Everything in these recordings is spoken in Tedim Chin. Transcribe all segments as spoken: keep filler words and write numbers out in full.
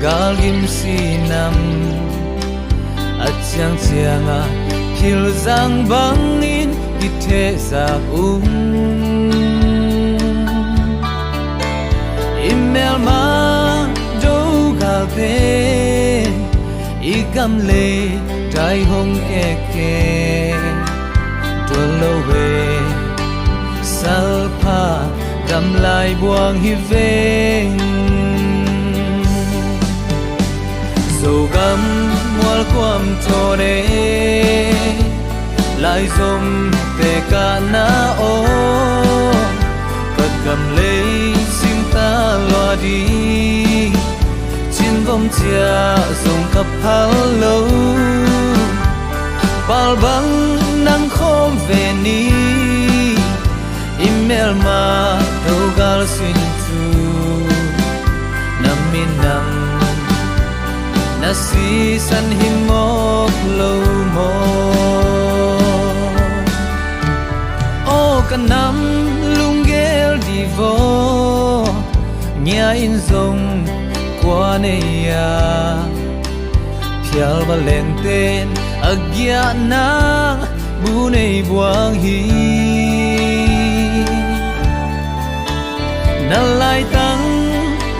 galgim si nam, a ciangciang a thil zang bangin kithehzak ung. I melma do galte, i gam lei tai hong keke, tua lo e, salpha gamlai buang hi veng. Zogam mual kuam thawn e, laizom te kahna aw, ka gam lei singta lua ding, cinvom ciah zong ka phal lo. Pal bang nang khawm ve ni, i melma do gal sin thu, na minam na sisan hi mawk lo maw? Aw ka nam lunggel divo, ngia in zong kua nei a, phial balengten a giahna bu nei buang hi. Na laitang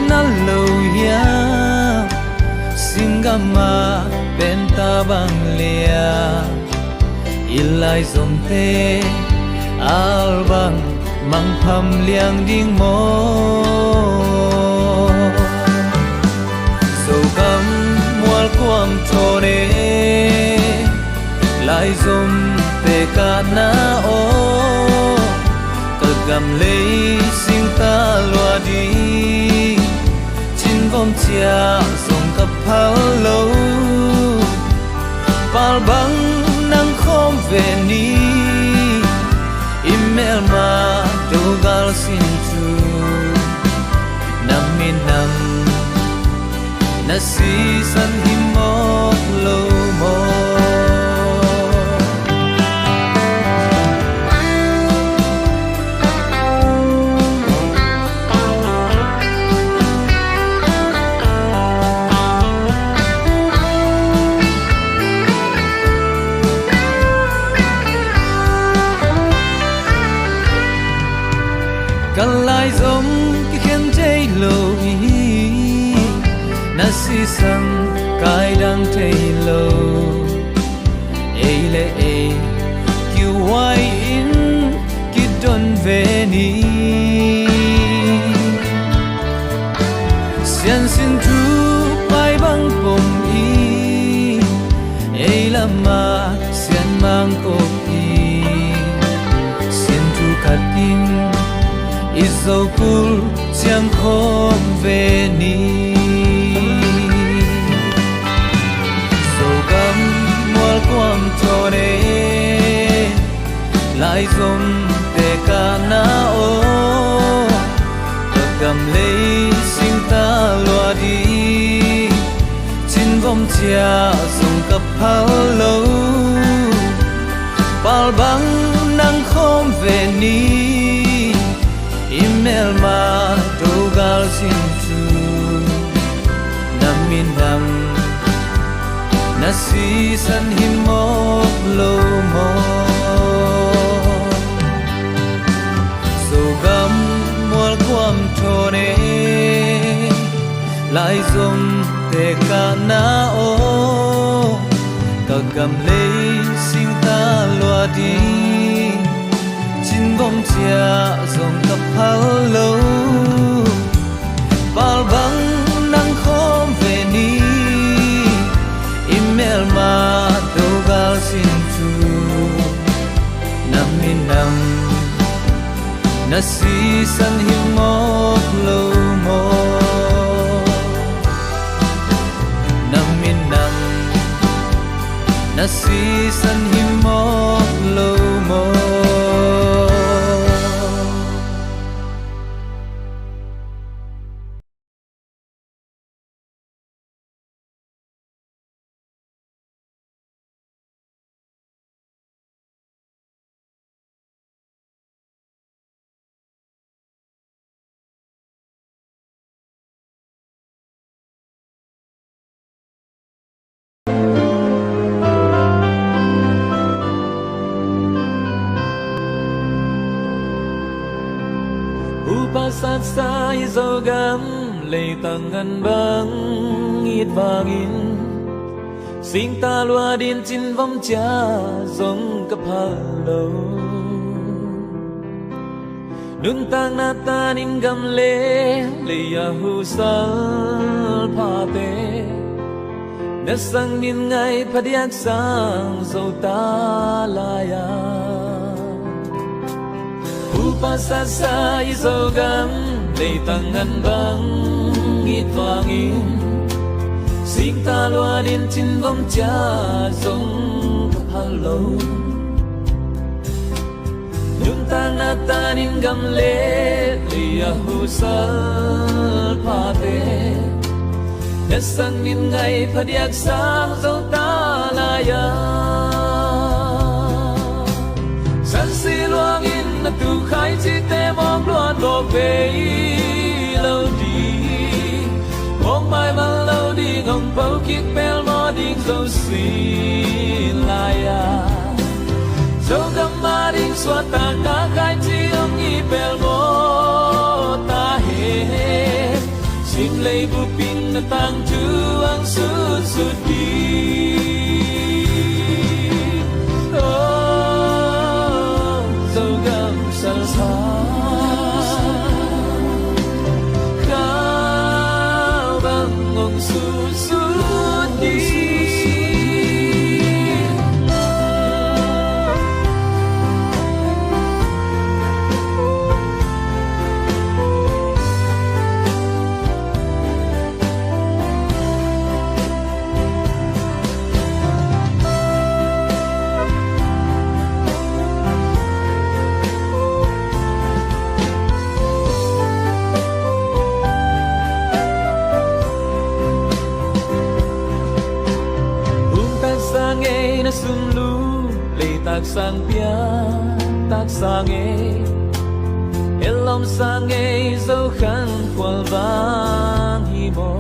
na lo hiam, singgam a penta bang liam, i laizomte albang mangpham liang ding maw? Zogam mual kuam thawn e, laizom te kahna aw, ka gam lei singta lua ding, cinvom ciah zong ka phal lo. Pal bang nang khawm ve ni, i melma do gal sin thu, na minam na sisan hi mawk lo maw? Ka laizom kikhen thei lo hi, na sisan kaidang thei lo. Ei le ei kiuhuai in kidon ve ni. Siansin thu pai bang pom hi, ei lamah sianmang kop hi. Sin thu khat in i Zokul ciang khawm ve ni. Zogam mual kuam thawn e, laizom te kahna aw, ka gam lei singta lua ding, cinvom ciah zong ka phal lo. Pal bang nang khawm ve ni, i melma do gal sin thu, na minam na sisan hi mawk lo maw? Zogam mual kuam thawn e, laizom te kahna aw, ka gam lei singta lua ding, cinvom ciah zong ka phal lo. Pal bang nang khawm ve ni, i melma do gal sin thu, na minam na sisan hi mawk lo maw? Na minam na sisan hi mawk lo maw? Pasatsa i Zogam leitang ngan bang it vangin, singta lua din cinvom cia zong ka phal lo. Nuntakna tanin gam le lei a husal phate, na sang min ngai phadiak sang zo ta lai-a. Pu pasatsa i Zogam leitang ngan bang it vangin, singta lua din cinvom cia zong ka phal lo. Nuntakna tanin gam le lei a husal phate, na sang min ngai phadiak sang zo ta lai-a. Sansi luangin na tu khaici te mawk luan mawk bei lo ding, mawk maimal lo ding, hong po kik pelmawh ding zo sin lai-a. Zogam a ding suahtakna khaici hong hi pelmawh ta hen. Sim lei bup in na tangthu hong sutsut ding. Oh, Zogam salsa, kau bang hong sutsut ding. Hum taksa ngei na sum lu, lei taksa pia taksa ngei, elom sa ngei zo khan khual vang hi maw.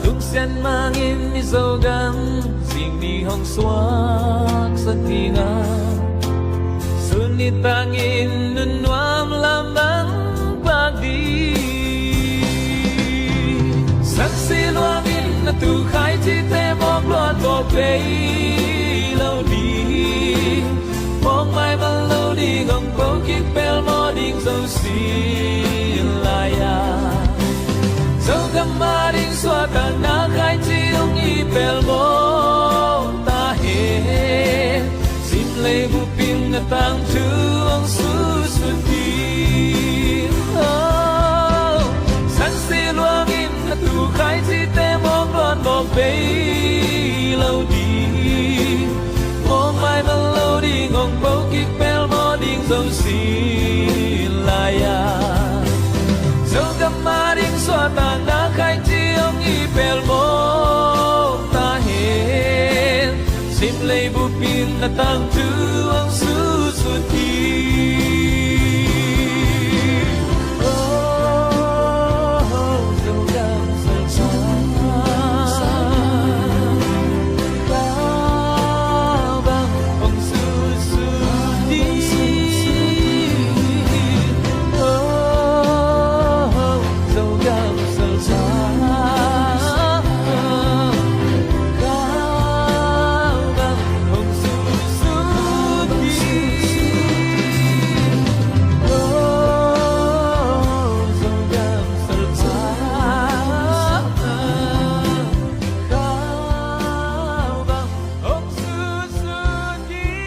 Lungsian mangin i Zogam zing ni hong suaksak ding a, sun ni tangin nunnuam lam bang pak ding. Sansi luangin na tu khaicite mawk luan mawk bei lo ding, mawk maimal lo ding, hong po kik pelmawh ding zo sin lai-a. Zogam a ding suahtakna khaici hong hi pelmawh ta hen. Sim lei bup in na tangthu hong sutsut ding. Oh, sansi luangin na tu khaicite mawk luan mawk bei lo ding, mawk maimal lo ding, hong po kik pelmawh ding zo sin lai-a. Zogam a ding suahtakna khaici hong hi pelmawh ta hen. Sim lei bup in na tangthu hong sutsut ding. Oh, Zogam salsa, kau bang hong sutsut ding. Oh, Zogam salsa, kau bang hong sutsut ding. Oh, Zogam salsa, kau bang hong sutsut ding.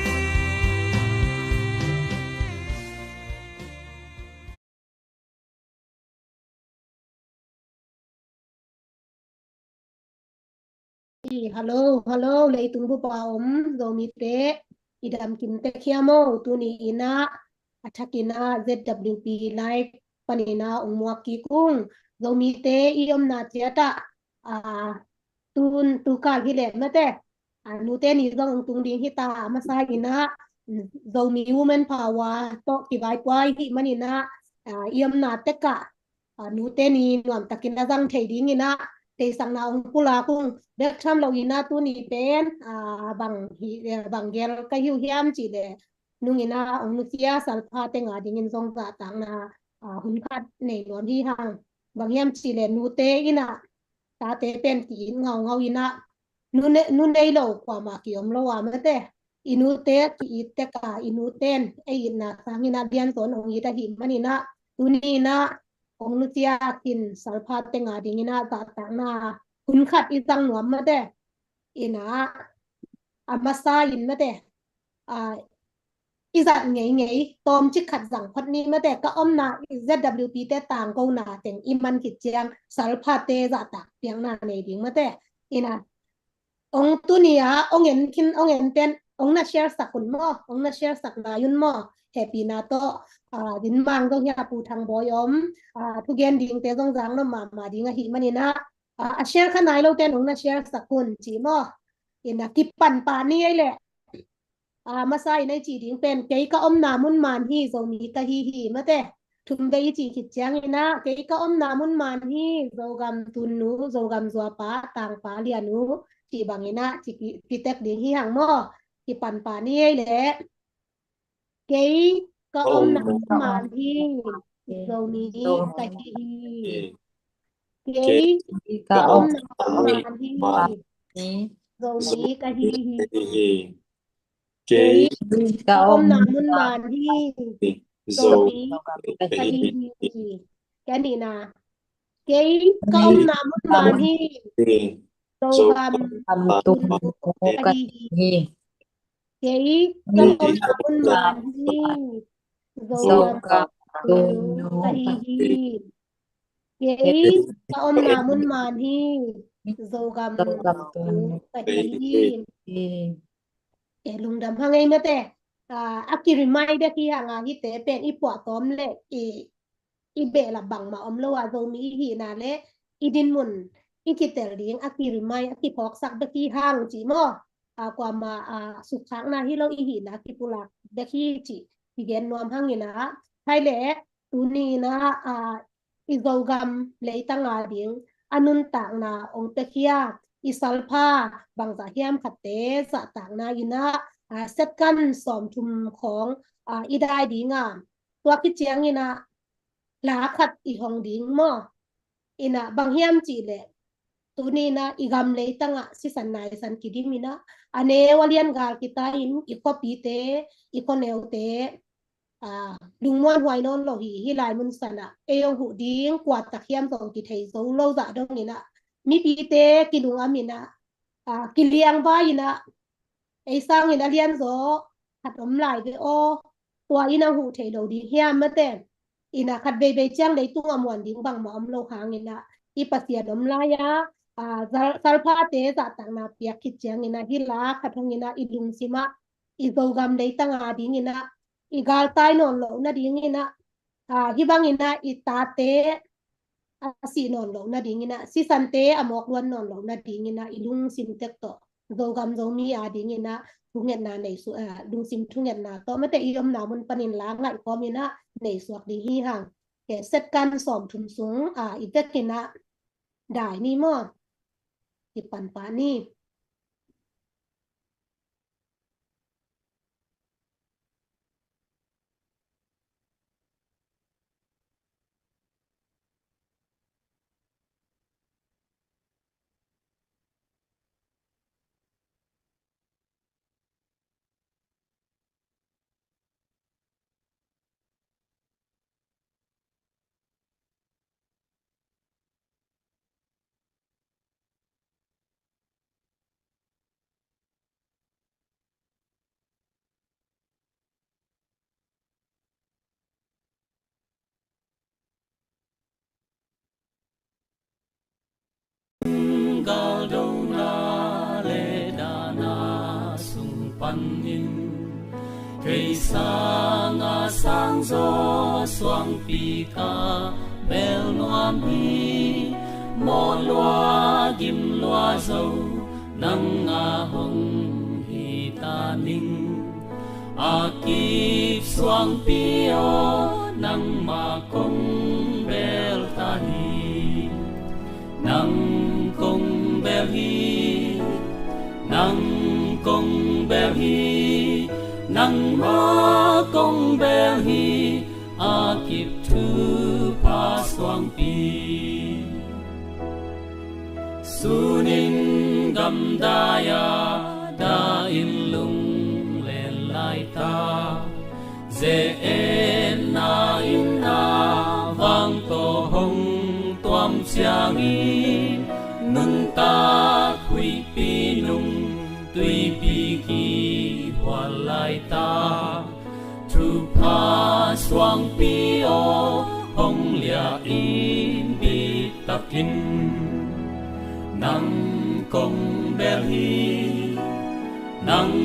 Hello, hello, leitung bup a om Zomite, i dam kim tek hiam aw? Tuni in ah a thakin ah Z W P Live panin ah ong muak kik ung. Zomite i omna ciat ah, ah, tun tukal hi leh mate, ah, Nute Ni zong ong tung ding hi ta. A masa in ah Zomi Women Power tawh kivaipuak i hih manin ah, ah, i omna tek ah, ah, Nute Ni nuamtakin a zang thei dingin ah theihsakna ong pulak ung. Bek tham lo in ah tuni pen, ah, bang hi, eh, bang gel ka hi uh hiam cih leh, nungin ah ong nusia salpha teng a dingin zong zahtakna, ah, hun khat nei nuam hi hang. Bang hiam cih leh nute in ah tate pen ki-it ngaungau in ah, nu ne-, nu nei lo kuamah ki-om lo a mate. I nute ki-it tek a, i nute in ei itna sangin ah lianzaw in ong it ahih manin ah, tuni in ah ong nusia khin salpha teng a dingin ah zahtakna hun khat i zang nuam mate. In ah, a masa in mate, ah, i zat ngeingei tawmcik khat zang phot ni mate. Ka omna ZWP te tangkona teng i man khit ciang salphate zahtak piakna nei ding mate. In ah, ong tuni a ong en khin, ong en ten ong na share sak un maw, ong na share sak lai un maw. Hehpihna tawh, ah, din mang zong hi a, Pu Thang Bawi om, ah, thugen dingte zong zang lo mahmah ding ahih manin ah, ah, a share kha nai lo ten ong na share sak un ci maw. In ah kipan pah ni ei leh. Ah, masa in ei cih ding pen, kei ka omna mun man hi, Zomi ka hi hi mate. Thum vei i cih khit ciangin ah, kei ka omna mun man hi, Zogam tunnu, Zogam zuapa, tangpa lianu, cih bangin ah ci ki-, ci tek ding hi hang maw. Kipan pah ni ei leh. Kei ka omna mun man hi, Zomi ka hi hi. Kei ka omna mun man hi, Zomi ka hi hi. Kei ka omna mun man hi, Zomi ka hi hi. Ka nihna. Kei ka omna mun man hi, Zogam tunnu ka hi hi. Kei ka omna mun man hi, Zogam tunnu ka hi hi. Kei ka omna mun man hi, Zogam tunnu ka hi hi. E, lungdam hang ei mate. Ah, a ki-remind bek hi hang a, hihte pen i puah tawm leh i, i behlap bangmah om lo a, Zomi i hihna leh i dinmun i kitel ding a ki-remind, a kiphawksak bek hi hang ci maw. Ah, kuamah, ah, sukkhakna hi lo, i hihna kipulak bek hi cih kigen nuam hang in ah. Hai leh tuni in ah, ah, i Zogam leitang a ding a nuntakna ong pia khia, i salpha bangzah hiam khatte zahtakna in ah, ah, second sawmthum khawng, ah, i dai ding a, tua khit ciangin ah la khat i hong ding maw. In ah bang hiam cih leh, tuni in ah i gam leitang ah sisan naisan kidim in ah, a neu a lian gal kitai in i khuapite, i khuaneute, ah, lungmuanhuai nawn lo hi. Hih lai mun san ah ei ong huh ding kua tak hiam zong kithei zo lo zah dong in ah, mipite kilungam in ah, ah, kiliangvai in ah, ei sangin a lianzaw khat om lai ve aw, tua in ah huh thei lo ding hiam mate. In ah khat veivei ciang leitung a muan ding bangmah om lo hang in ah, i Pasian om lai a, ah, sal-, salphate zahtakna piak khit ciangin ah, hih la khat hong in ah i lungsim ah, i Zogam leitang a ding in ah, i galtai nawn loh nading in ah, ah, hih bang in ah i tate a sih nawn loh nading in ah, sisante a mawk luan nawn loh nading in ah, i lungsim tek tawh, Zogam Zomi a ding in ah thungetna nei su-, ah, lungsim thungetna tawh mate, i omna mun panin la ngaih kawm in ah nei suak ding hi hang. Ke, second sawmthum sung, ah, i vek in ah dai ni maw. Kipan pah ni. Galdona le dahna sung panin kei sanga sangzaw suangpi ka bel nuam hi. Mawh lua gim lua zo nanga hong hi ta ning. A kip suangpi aw, nangmah kong bel ta hi. Nang kong bel hi, nang kong bel hi. Nangmah kong bel hi a kip thupha suangpi. Sunin gamdai a dah in lunglen laita, ze-etna in a vang tawh hong tuam ciangin, nuntak huihpi nung tuipi kihhual laita, thupha suangpi aw hong liah in bit takin. Nang kong bel hi, nang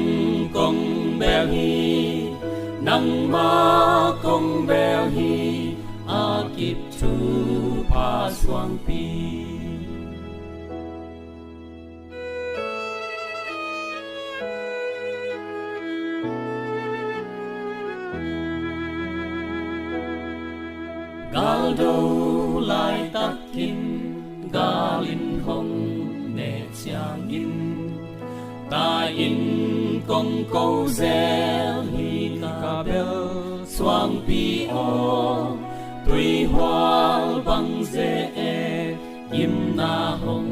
kong bel hi, nangmah kong bel hi a kip thupha suangpi. Galdo laitakin gal in hong ne ciangin, tai-in kong ko zel hi ka bel suangpi aw, tuihual bang ze-et gimna hong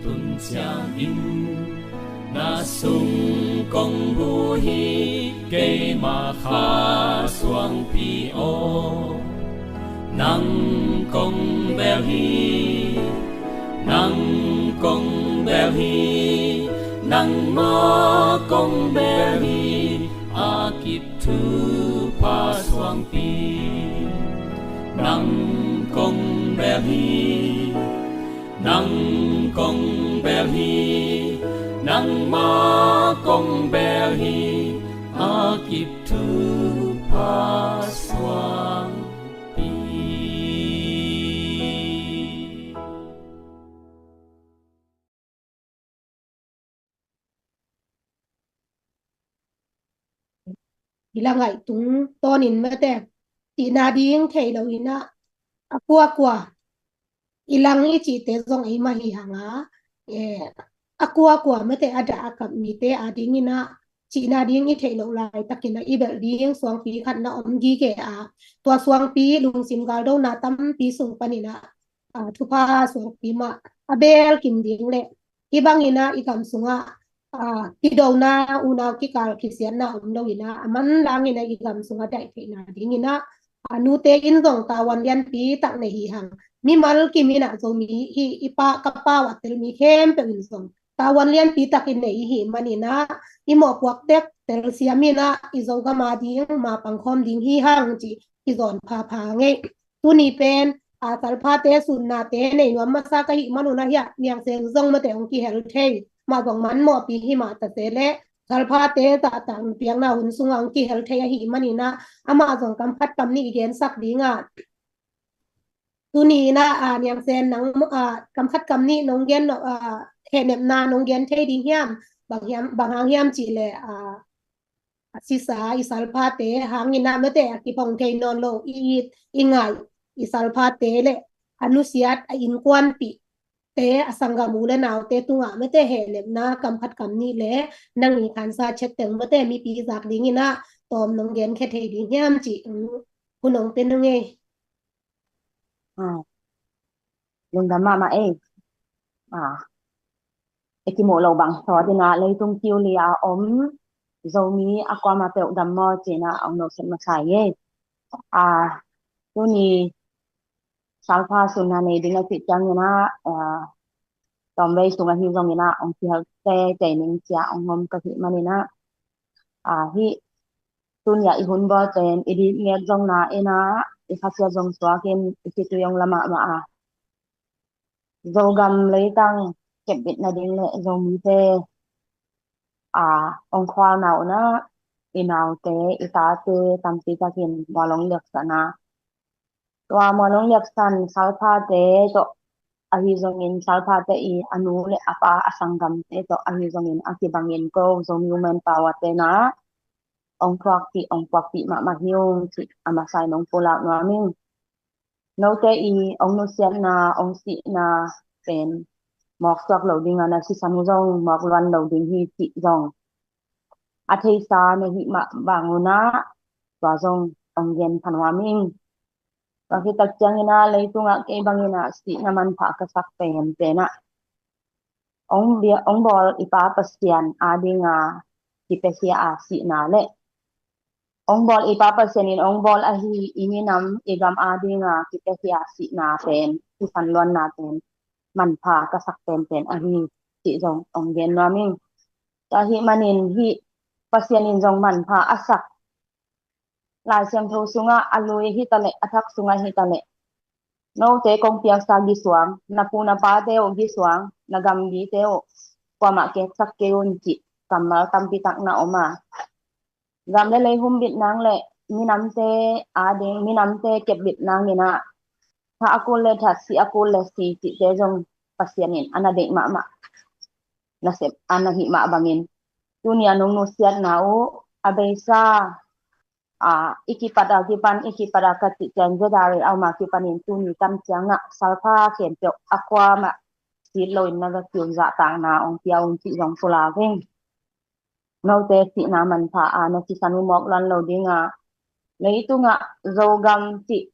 tun ciangin, na sung kong bu hi keima kha suangpi aw. Nang kong bel hi, nang kong bel hi, nangmah kong bel hi a kip thupha suangpi. Nang kong bel hi, nang kong bel hi, nangmah kong bel hi a kip thupha suangpi. I la ngaih tungtawnin mate, cihna ding thei lo in ah, a kuakua i lang i cihte zong ei mah hi hang a, eh, a kuakua mate a dah a kap mite a dingin ah, cihna ding i theih loh laitakin ah i belh ding suangpi khat na om gige a, tua suangpi lungsim galdona tampi sung panin ah, ah, thupha suangpi mah a beel kim ding le hih bangin ah i gam sungah, ah, kidona, unau kikal kisiatna om loin ah, a manlangin ah i gam sungah daih theihna dingin ah, ah, nute in zong tavuan lianpi tak nei hi hang. Mimal kim in ah Zomi hi i pa, ka pau a tel mi khempeuh in zong tavuan lianpi tak i nei i hih manin ah, i mawhpuak tek telsiam in ah i Zogam a ding ma pangkhawm ding hi hang ci i zawn phapha ngei. Tuni pen, a, salphate sunnate nei nuam masa ka hih manun ah hiah Niang Sen zong mate hong kihel thei, mah zong man mawhpi hi mah ta se leh, salphate zahtak piakna hun sungah hong kihel thei ahih manin ah, amah zong kam khat kam nih i gensak ding ah. Tuni in ah, a, Niang Sen nang, a, kam khat kam nih nong gen, a, hehnepna nong gen thei ding hiam? Bang hiam, bang hang hiam cih leh, a, a sisa i salphate hangin ah mate a kiphong thei nawn lo, i it i ngaih i salphate le a nusiat a innkuanpihte, a sanggam u le naute tungah mate hehnepna kam khat kam nih le nang i khansa chet teng mate mipi zak dingin ah tawm nong genkhia thei ding hiam cih, um, hun nong pia nung ei. Ah, lungdam mahmah ei. Ah, i kimuh loh bang sawt in ah leitung kiu li a om Zomi a kuamah peuh dam maw ci-in ah hong nohset masa ei. Ah, tuni salpha sunna nei ding a cih ciangin ah, ah, tawmvei sung ahi zongin ah hong kihel teitei ning ci-a hong om ka hih manin ah, ah, hih tuni a i hun bawl pen i diknget zong na in ah, i khasiat zong suak in i khitui hong la mahmah a, Zogam leitang kepbit nading le Zomite, a, hong khualna un ah i naute, i tate tampi takin mual hong liaksan a, tua mual hong liaksan salphate tawh ahi zongin, salphate i a nu le a pa, a sanggamte tawh ahi zongin a kibangin ko Zomi Women Power te in ah hong puakpih, hong puakpih mahmah hi ung cih a masa in hong pulak nuam ing. Note i hong nusiatna, hong sihna pen mawk suak lo ding a, na sisan uh zong mawk luan lo ding hi cih zong a theisa na hih mah bang un ah tua zong ong gen pha nuam ing. Tua khit tak ciangin ah leitungah kei bangin ah sihna manpha ka sak pen pen ah ong bia, ong bawl i Pa Pasian adinga kipiakhia a sihna le ong bawl i Pa Pasian in ong bawl ahi i minam i gam adinga kipiakhia sihna pen, sisan luanna pen manpha ka sak pen pen ahi cih zong ong gen nuam ing. Tua ahih manin hih Pasian in zong manpha a sak Lai Siangtho sungah a lui hi ta leh, a thak sungah hi ta leh, note kong piangsa gisuang, na pu na pate uh gisuang, na gamgite uh kuamah keksak kei un cih kammal tampi tak na om a, gam le lei humbit nang le minamte ading, minamte kepbit nangin ah, tha a kul le tha, si a kul le si cihte zong Pasian in a na deih mahmah nasep a na hih mah bangin, tuni a nong nusiatna uh a beisa, a, i kipat a kipan, i kipat a ka cih ciang zedari a om a kipanin tuni tan ciangah salpha khempeuh a kuamah sit loin na va kiun zahtakna ong pia un cih zong pulak ing. Note sihna manpha a na sisan uh mawk luan lo dinga, leitungah Zogam cih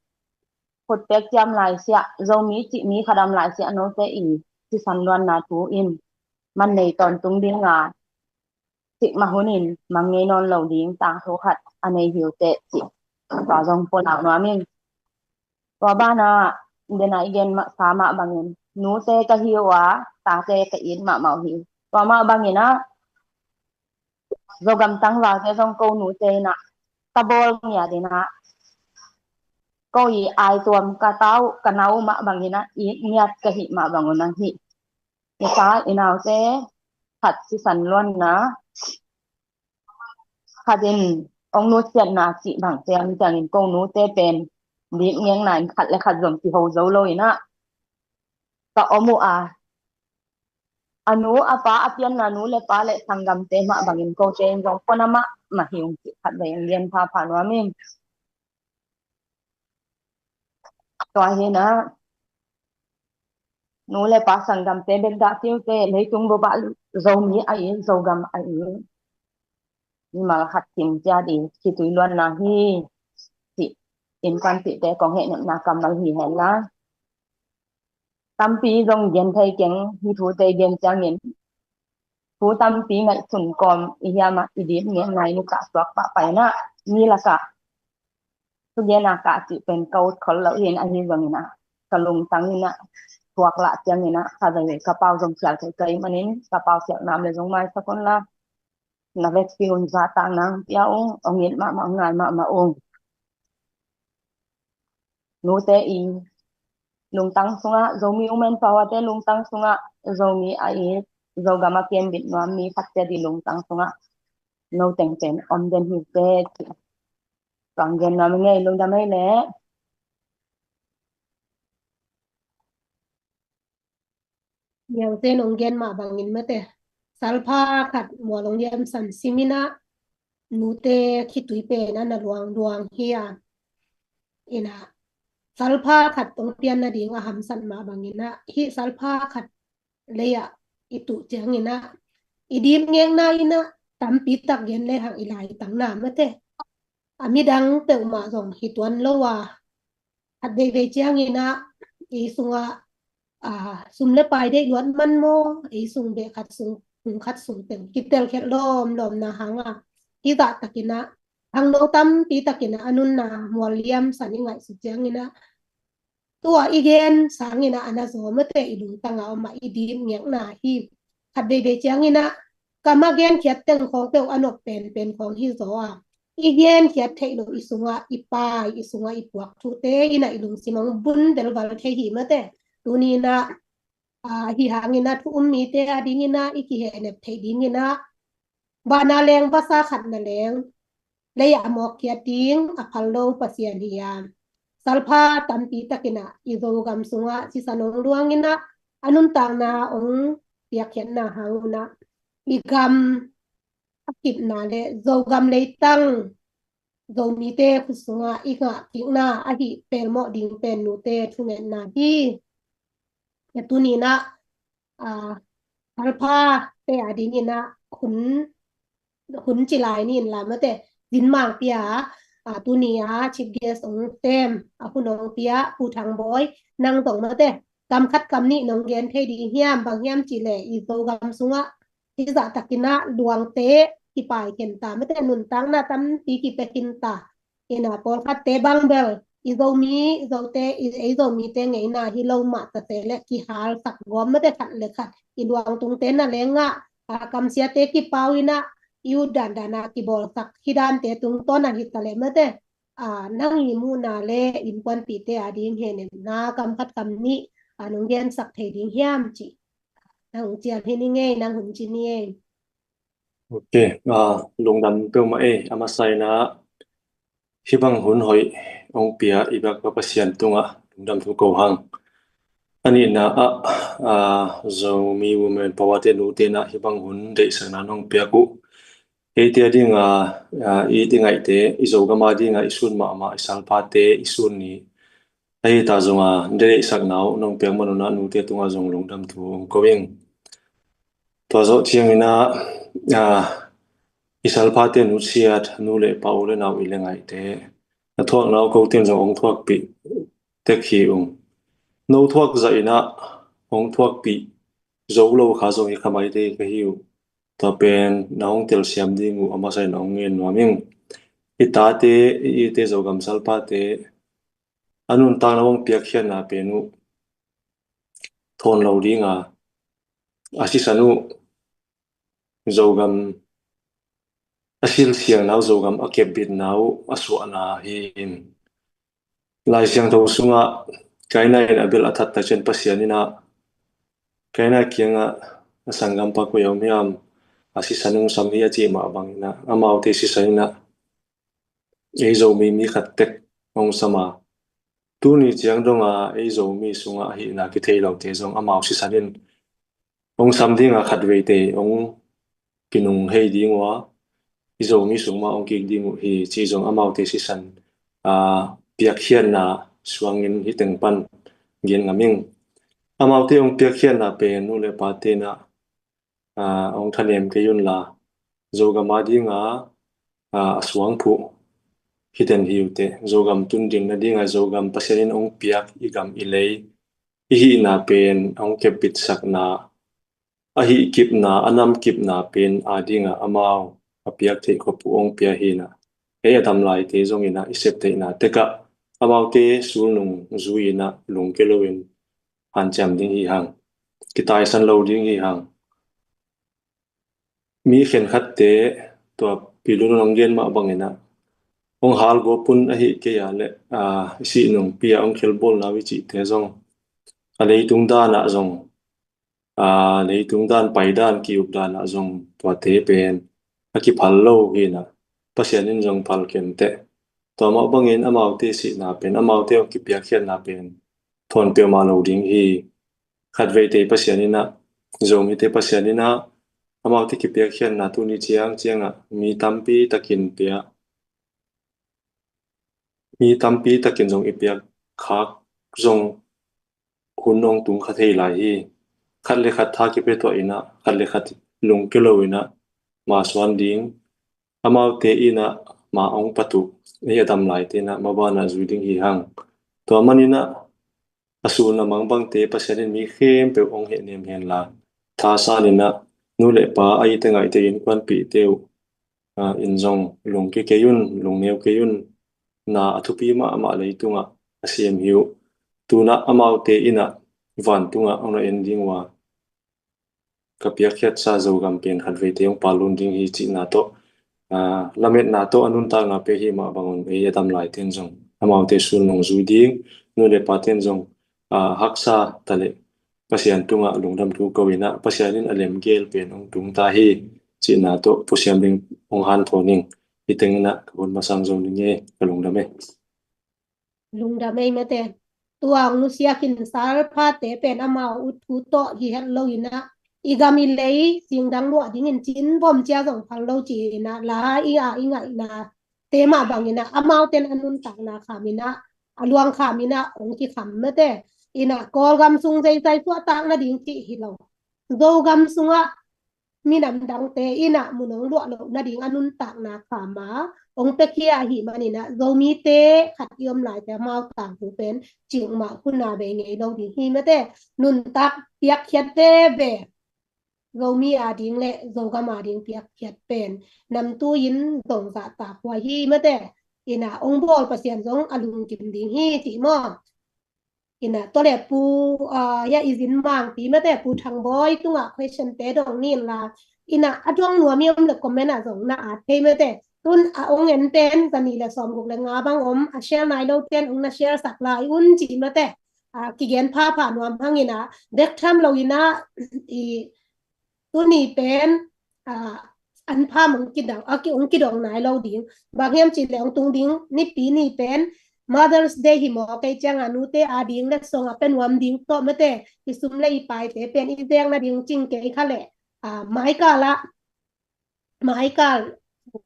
khutpek ciam laisiah, Zomi cih mi khat om laisiah note i sisan luanna thu in man nei tawntung dinga, cikmah hunin mang ngei nawn lo ding tangthu khat a nei hi uh teh cih tua zong pulak nuam ing. Tua banah dena i gen mah sa mah bangin, nute ka hi uh a, tate ka it mahmah uh hi. Tua mah bangin ah Zogam tangvalte zong ko nute in ah ka bawl ngiat in ah, ko i aituam ka ta uh, ka na uh mah bangin ah it ngiat ka hih mah bang un ah hih i ta i naute khat sisan luanna khat in ong nusiatna cih bang ciang ciangin ko nute pen dip ngengna in khat le khat zong kiho zo lo in ah ka om uh a, a nu a pa a pianna nu le pa le sanggamte mah bangin kote in zong pona mahmah hi ung cih khat vei ong gen phapha nuam ing. Tua hi in ah nu le pa sanggamte bek dah kiute, leitung bup ah Zomi a it, Zogam a it, mimal khat kim ciat i khitui luanna hi cih innkuan cihte kong hehnepna kammal hi hen la, tampi zong gen thei keng. Hih thute gen ciangin thu tampi ngaihsun kawm i hiam ah i dip ngekna in i kah suak pahpah in ah, mi lakah thugen a kah cih pen ka ut khol lo hi in, ahi zongin ah ka lungtang in ah thuak lah ciangin ah kha veve ka pau zong khial thei ka hih manin ka pau khialh nam le zong maisak un la, na vekpi un zahtak nang pia ung, ong it mahmah, ong ngai mahmah ung. Nute i lungtang sungah, Zomi Women Power te lungtang sungah, Zomi a it, Zogam a kembit nuam mi khat ciat i lungtang sungah no teng pen om den hi teh cih kong gen nuam ing ei. Lungdam ei leh. Niangte nong gen mah bangin mate, salpha khat mual ong liamsan sim in ah nute khitui pen a na luangluang hi a, in ah salpha khat ong pian nading a hamsat mah bangin ah hih salpha khat lei ah i tuh ciangin ah i dip ngekna in ah tampi tak gen lehang i laitang na mate, a midang peuhmah zong hi tuan lo a, khat veivei ciangin ah ei sungah, ah, sum le pai deih luat man maw, ei sung beh khat sung, sung khat sung teng kitel khiat lawmlawmna hang a, i zahtak in ah, hangno tampi tak in ah a nunna mual liamsan i ngaihsut ciangin ah, tua i gen sangin ah a na zaw mate, i lungtang a om ah i dip ngekna hi. Khat veivei ciangin ah ka ma genkhiat teng khawng peuh a nop penpen khawng hi zaw a, i genkhiat theih loh i sungah i pai, i sungah i puak thute in ah i lungsim ong bun velval thei hi mate. Tuni in ah, ah, hih hangin ah thu um mite a dingin ah i kihehnep theih dingin ah vana leng vasa khat na leng lei ah a mawkkhiat ding a phal lo Pasian hi a, salpha tampi tak in ah i Zogam sungah sisan ong luang in ah a nuntakna ong piakkhiatna hang un ah i gam a kipna le Zogam leitang Zomite khut sungah i ngah kikna ahi pelmawh ding pen nute thungetna hi. Tuni in ah, ah, salphate a dingin ah hun hun ci lai ni in la mate, zin mang pia, a, tuni a chief guest ong tem, a hun ong pia, Pu Thang Bawi, nang zong mate, kam khat kam nih nong gen thei ding hiam, bang hiam ci le, i Zogam sungah, hi zah takin a luangte kipai khen ta, mate nuntakna tampi kipia khin ta. Ina pawlkhatte bang bel, i Zomi, i Zote, i, ei Zomite ngeina hi lo mah ta se le kihal sak gawm mate khat le khat. I luangtungte na lengah, a, kamsiate kipau ina, i ut dandan a kibawl sak hi dante tungtawn a hi ta le mate. A, nang i muhna le innkuanpihte a ding henemna kam khat kam nih, a, nong gensak thei ding hiam ci. Nang cial hi ni ngei, nang hun ci ni ei. Ok, a, lungdam peuhmah ei, a masa ina hih bang hun hoih ong pia i biak pa Pasian tungah lungdam thu ko hang. A nihna ah, a, Zomi Women Power te nute na hih bang hun deihsakna nong piak uh. Eite a dinga, a, i ti ngaihte, i Zogam a dinga i sun mahmah, i salphate i sun ni. Ahi ta zonga, deihsakna uh nong piak manuna nute tunga zong lungdam thu ong ko ing. Tua zawh ciangina, a, i salphate nusiat, nu le pa u le nau i le ngaihte. Na thuakna uh koten zong ong thuakpih tek hi ung. No thuak zah ina ong thuakpih zo lo kha zong hi kha maite ka hi uh. Tua pen na hong telsiam ding uh a masa in ong ngen nuam ing. I tate, i ite Zogam salphate, a nuntakna ong piakkhiatna pen uh thawn lo dinga, a sisan uh Zogam, a silsiangna uh Zogam, a kepbitna uh a suahna hi in. Lai Siangtho sungah Kaina in Abel a that ta cian Pasian ina Kaina kiangah a sanggampa koi a om hiam, a sisan ung sam hi a cih mah bangina amaute sisan ina ei Zomi mi khat tek ong sama. Tuni ciang donga ei Zomi sungah ahihna kithei lote zong amau sisan in ong sam dinga khat veite ong kinung hei ding ua, i Zomi sung mah ong kik ding uh hi ci zong amaute sisan, a, piakkhiatna suangin hi teng pan gen ngam ing. Amaute ong piakkhiatna pen nu le pate na, a, ong thanem kei un la, Zogam a dinga, a, a suangphuh hi den hi uh teh. Zogam tunding na dinga Zogam Pasian in ong piak i gam i lei i hihna pen ong kepbitsakna, a hih kipna, a nam kipna pen a dinga amau a piak theih khop uh ong pia hina. Ei a dam laite zong ina i sep theihna tekah amaute sulnung zui ina lungke loin hanciam ding hi hang. Kitaisan lo ding hi hang. Mi khenkhatte tua pilun ong gen mah bangina ong hal gawpun ahi kei a le, a, i sihnung pia ong khelbawlna uh i cihte zong a leitung dana zong, a, leitung dan, paidan, ki-up dana zong tuate pen a kiphal lo hina, Pasian in zong phal kenteh. Tua mah bangin amaute sihna pen, amaute ong kipiakkhiatna pen thawn peuhmah lo ding hi. Khat veite Pasian ina, Zomite Pasian ina, amaute kipiakkhiatna tuni ciang cianga mi tampi takin pia, mi tampi takin zong i piak khak zong hun ong tung kha thei lai hi. Khat le khat tha kipia tuah ina, khat le khat lungke lo ina, ma suan ding, amaute ina ma ong pat uh, ei a dam laite ina ma bana zui ding hi hang. Tua manina a sun a mang bangte Pasian in mi khempeuh ong hehnem hen la, thasan ina nu le pa, a ite ngaite, innkuanpihte uh, a, in zong lungke kei un, lungneu kei un, na a thupi mahmah leitungah a sem hi uh. Tuna amaute ina vantunga ong na en ding ua, ka piakkhiatsa Zogam pen khat veite ong palun ding hi cihna tawh, a, lametna tawh a nuntakna pia hi mah bangun ei a dam laiten zong amaute sulnung zui ding, nu le paten zong, a, haksa ta le Pasian tungah lungdam thu ko ina, Pasian in a lemgel pen ong tung ta hi cihna tawh pusiam ding ong hanthawn ing. Hi teng ina ka hun masang zo ning e, ka lungdam e. Lungdam ei mate. Tua ong nusia khin salphate pen amau ut thu tawh hi het lo ina, i gam i lei singdang luah dingin cin bom cia zong phal lo ci ina, la i a i ngaihna te mah bangina amauten a nuntakna kham ina, a luang kham ina ong kikham mate. Ina Kawlgam sung zeizai suahtak nading cih hi lo. Zogam sungah minam dangte in ah mun hong luah loh nading a nuntakna khama hong piakhia ahih manin ah Zomite khat i om laite amau tangthu pen cikmah hun a bei ngei lo ding hi mate. Nuntak piakkhiat veve Zomi ading le Zogam ading piakkhiat pen namtui in zong zahtak huai hi mate. In ah hong bawl Pasian zong a lungkim ding hi cih maw? In ah tua le Pu, ah, ya i zin mangpi mate, Pu Thang Bawi tungah question te dong ni in la. In ah a dong nuam i om le comment ah zong na at thei mate. Tun a hong en pen za nih le sawm guk le nga bang om, a share nai lo pen hong na share sak lai un cih mate. Ah, kigen phapha nuam hang in ah bek tham lo in ah i tuni pen, ah, an pham hong kidong, a ki, hong kidong nai lo ding. Bang hiam cih leh hong tung ding Nipi ni pen Mother's Day hi maw, kei ciang a nute ading le song a pia nuam ding tawh mate, i sum le i paite pen i zek nading cing kei kha leh, ah, maikal ah, maikal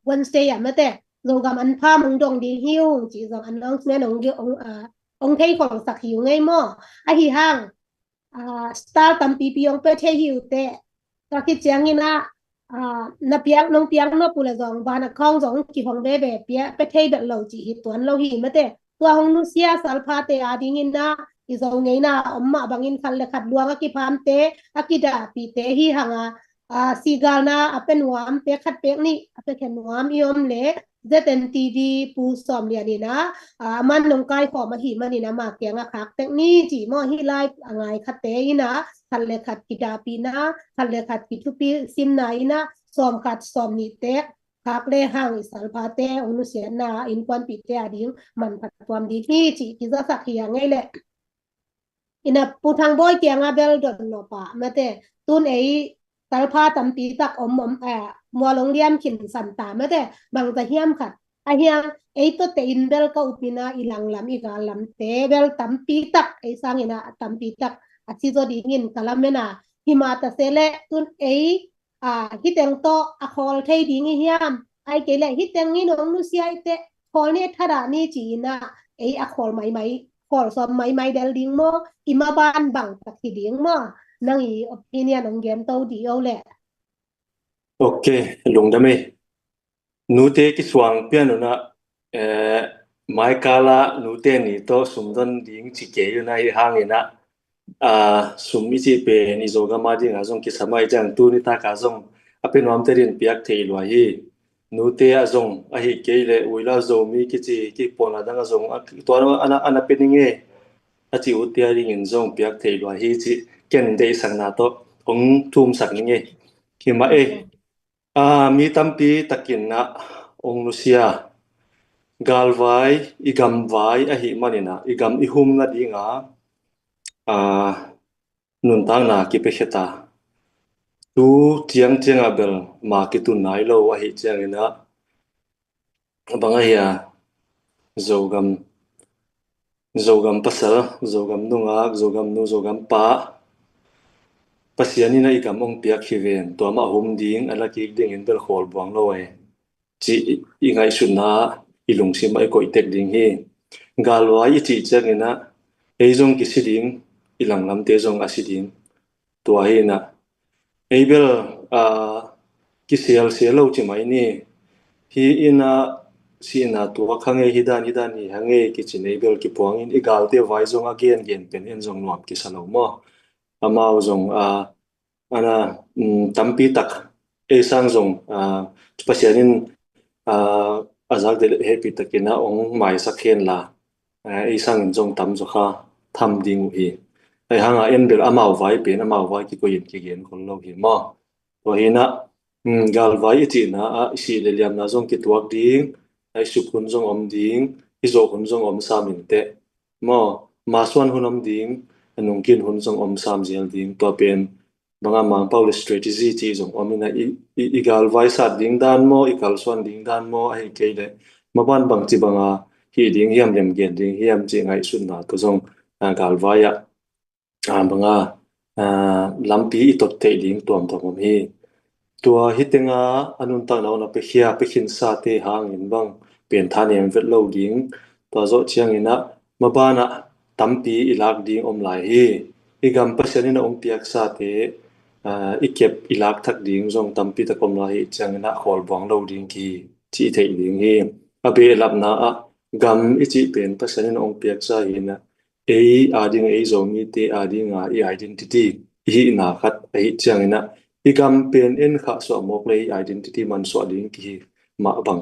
Wednesday ah mate, Zogam an pham hong dong ding hi ung cih zong announcement hong, hong, ah, hong thei khol sak hi ung ei maw? Ahi hang, ah, star tampipi hong pia thei hi uh teh. Tua khit ciangin ah, ah, na piak, nong piak nop uh le zong bank account zong kihong veve pia, pia thei bek lo cih hi tuan lo hi mate. Tua hong nusia salphate adingin ah i Zo ngeina om mah bangin khat le khat luang a kiphamte, a kidahpihte hi hang a, ah, sigalna a pia nuamte khat pek nih a pia khe nuam i om le Z N T V Pu Sawm Lian in ah, ah, aman nong kaikhawm ahih manin ama kiangah khak tek ni cih maw, hih lai a ngai khate in ah khat le khat kidahpihna, khat le khat kithupi simna in ah sawm khat sawm nih tek khak le hang i salphate hong nusiatna innkuanpihte ading manpha tuam ding hi cih kizasak hi a ngei leh. In ah Pu Thang Bawi kiangah bel dot nop ah mate, tun ei salpha tampi tak om om, eh, mual hong liam khin san ta mate, bangza hiam khat. Ahi hang ei tawh teh in bel ka up in ah i langlam i gallamte bel tampi tak ei sangin ah tampi tak a si zaw dingin ka lamen a, hi mah ta se leh tun ei, ah, hih teng tawh a khawl thei ding i hiam? Ahih kei leh hih teng in hong nusia i teh khawl ni, thadah ni ci in ah ei a khawl maimai, khawl sawm maimai del ding maw, i maban bang tak hi ding maw? Nang i opinion hong gen to dih o leh. Ok, lungdam ei. Nute kisuang pian un ah, eh, maikal ah nute ni tawh sumdon ding ci kei un ah, ahi hangin ah, ah, sum i cih pen i Zogam ading ah zong kisam ahih ciang tuni tak ah zong a pia nuamte din piak thei lua hi. Nute ah zong ahih kei leh uila Zomi kici kipawlna dang ah zong a, tua a na, a na pia ning e a ci utte adingin zong piak thei lua hi cih ken deihsakna tawh hong thumsak ning e. Hi mah e. Ah, mi tampi takin ah hong nusia. Galvai, i gamvai ahih manin ah i gam i hum nading ah, ah, nuntakna kipia khia ta. Tu ciangciang ah bel ma kitun nai lo ahih ciangin ah, bang ahi a, Zogam, Zogam pasal, Zogam nungak, Zogam nu, Zogam pa, Pasian in ah i gam hong piak hi ven, tua mah hum ding, a la kik dingin bel khawl buang lo e, cih i, i ngaihsutna ah i lungsim ah i koih tek ding hi. Galvai i cih ciangin ah ei zong kisi ding, i langlamte zong a si ding. Tua hi in ah ei bel, ah, kisialsial lo ci mai ni. Hih in ah sihna tuak hang e, hih dan hih dan hi hang e kici in ei bel kipuang in, i galte vai zong a gengen pen en zong nuam kisa lo maw? Amau zong, ah, a na, um, tampi tak ei sang zong, ah, Pasian in, ah, a zak deuh hehpih takin ah hong maisak hen la, ah, ei sangin zong tamzaw kha tham ding uh hi. Ahi hang a en bel amau vai pen amau vai kikoih in kigen khol lo hi maw? Tua hi in ah, um, galvai i cihna ah i sih le liamna zong kituak ding, i suk hun zong om ding, i zawh hun zong om sam in teh maw? Masuan hun om ding, a nungkin hun zong om sam zel ding. Tua pen bang a Mangpau le strategy cih zong om in ah, i, i, i galvai sat ding dan maw, i kalsuan ding dan maw, ahih kei leh maban bangci bang a hih ding hiam, lemgen ding hiam cih ngaihsutna tawh zong, ah, galvai ah, ah, bang a, ah, lampi i tot theih ding tuamtuam om hi. Tua hih teng ah a nuntakna hong na piakhia, piakhinsate hangin bang pen thanem vet lo ding. Tua zawh ciangin ah maban ah tampi i lak ding om lai hi. I gam Pasian in a hong piaksate aa, i kep i lak thak ding zong tampi tak om lai hi ciangin ah khawl buang lo ding kihi cih i theih ding hi. A behlapna ah gam i cih pen Pasian in hong piaksa hi-in ah ei ading, ei Zomite adinga i identity i hihna khat ahi ciangin ah i gam pen en khah suah mawk le i identity mansuah ding kihi mah bang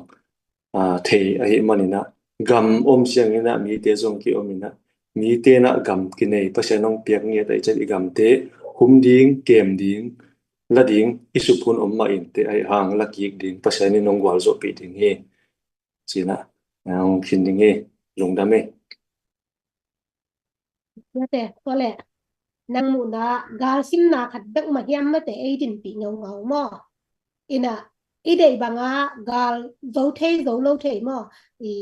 aa, thei ahih manin ah gam om ciangin ah mite zong ki-om in ah mite in ah gam kinei, Pasian hong piak ngiat ahih ciang i gamte hum ding, kem ding, la ding i suk hun om mah inteh, ahih hang la kik ding Pasian in hong gualzawhpih ding hi. Ci-in ah hong khin ding hi. Lungdam hi. Mate, tua leh nang muhna gal simna khat bek mah hiam mate ei dinpih ngaungau maw? In ah i deih banga gal zo thei zo lo thei maw? I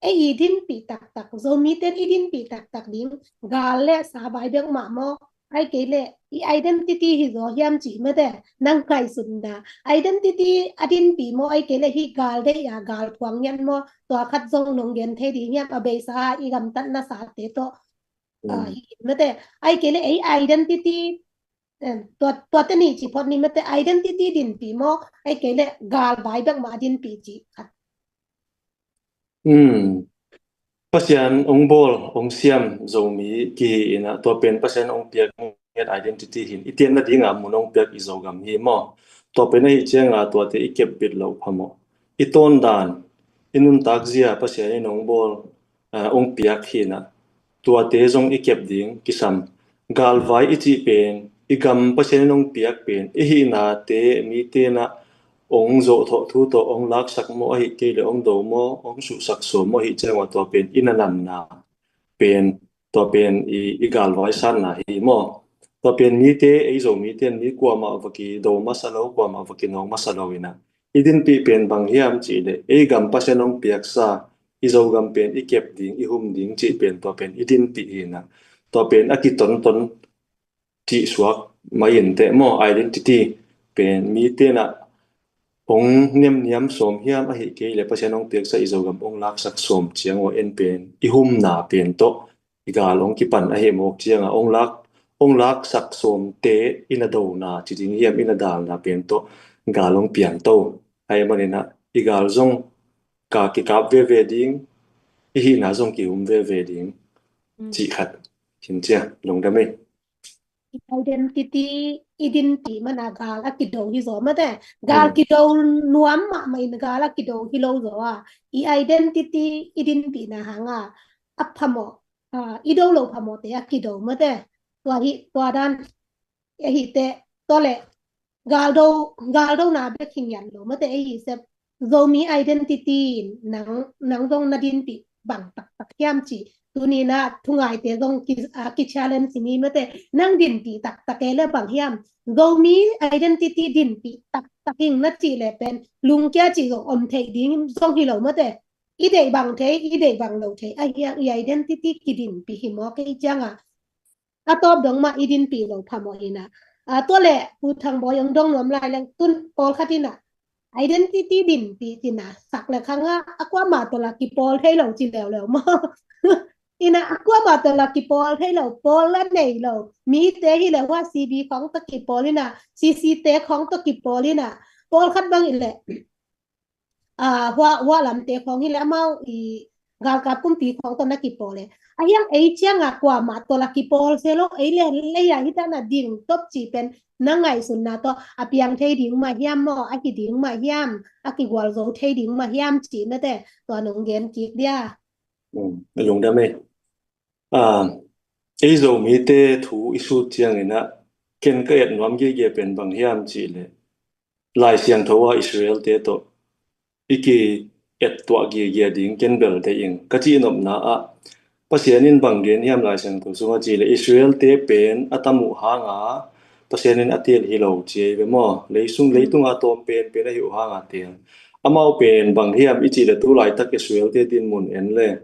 ei i dinpih taktak, Zomite in i dinpih taktak ding gal le savai bek mah maw? Ahih kei leh i identity hi zaw hiam cih mate, nang ngaihsutna identity a dinpih maw, ahih kei leh hih gal deih a gal phuang ngiat maw? Tua khat zong nong gen thei ding hiam? A beisa i gamtatna sate tawh, aa, hi mate, ahih kei leh ei identity, em, tua, tuate nih cih phot ni mate, identity dinpih maw, ahih kei leh galvai bek mah a dinpih cih khat. Hmm. Pasian hong bawl, hong siam Zomi kihi in ah, tua pen Pasian hong piak ngiat identity hi-in, i tianna dinga mun hong piak i Zogam hi maw? Tua pen ahih cianga tuate i kep bit loh phamawh. I tawndan, i nuntak zia Pasian in hong bawl, aa, hong piak hi-in ah, tuate zong i kep ding kisam. Galvai i cih pen i gam Pasian in hong piak pen i hihnate mite in ah hong zawhthawh thu tawh hong laksak maw, ahih kei leh hong do maw, hong suhsak sawm maw, ahih ciangah tua pen i nanamna pen, tua pen i, i galvai sanna hi maw? Tua pen mite, ei Zomite in mi kuamah va kido masa lo, kuamah va kinawk masa lo in ah i dinpih pen bang hiam cih leh ei gam Pasian hong piaksa, i Zogam pen i kep ding, i hum ding cih pen tua pen i dinpih hi-in ah, tua pen a kitonton cih suak mah inteh maw, identity pen mite in ah hong niamniam sawm hiam, ahih kei leh Pasian hong piaksa i Zogam hong laksak sawm ciang ua en pen i humna pen tawh i gal hong kipan ahih mawk cianga hong lak, hong laksak sawmte i na dona ci ding hiam, i na dalna pen tawh gal hong piangto. Ahih manin ah i gal zong ka kikap veve ding, i hihna zong kihum veve ding, mm, cih khat. Khin cia, lungdam ei. I identity i dinpih mana gal a kido hi zaw mate. Gal, mm, kido nuam mahmah in gal a kido hi lo zaw a. I identity i dinpihna hanga a phamawh, ah, i do lo phamawhte a kido mate. Tua hi, tua dan ahi teh, tua leh galdo, galdona bek hi ngiat lo mate, ei hi sep. Zomi identity nang, nang zong na dinpih bang taktak hiam cih tuni-in ah thungaite zong ki, ah, ki challenge ni mate, nang dinpih taktak e leh bang hiam? Zomi identity dinpih taktak ing na cih leh pen lungkia cih zong om thei ding zong hi lo mate. I deih bang thei, i deih bang lo thei, ahih hang i identity kidinpih hi mawk ei ciangah a tawp dong mah i dinpih lo phamawh hi-in ah. Ah, tua leh Pu Thang Bawi hong dong nuam lai leng, tun pawlkhat in ah identity dinpih ci-in ah sak leh khang ah a kuamah tawh lah kipawl thei lo ci leuleu maw? In ah a kuamah tawh lah kipawl thei lo, pawl lah nei lo. Mite hi leh hua C B khawng tawh kipawl in ah, C C te khawng tawh kipawl in ah, pawlkhat bang hi leh ah, hua, hua lamte khawng hi leh amau i galkap kumpi khawng tawh na kipawl e. Ahih hang ei ciangah kuamah tawh lah kipawl se lo, ei leh lei ah hi ta na ding top cih pen na ngaihsunna tawh a piang thei ding mah hiam maw, a hi ding mah hiam, a kigualzo thei ding mah hiam cih mate, tua nong gen kik dia. Um, lungdam ei. Ah, ei Zomite thu i sut ciangin ah ken ka et nuam giagia pen bang hiam cih leh Lai Siangtho ah Israel-te tawh i ki-ettuah giagia ding ken bel deih ing. Ka cihnopna ah Pasian in bang gen hiam Lai Siangtho sungah cih leh Israel-te pen a tam uh hanga Pasian in a teel hi lo ci ei ve maw? Leisung, leitunga tawm penpen ahi uh hanga teel. Amau pen bang hiam i cih leh tu laitak Israel-te dinmun en leh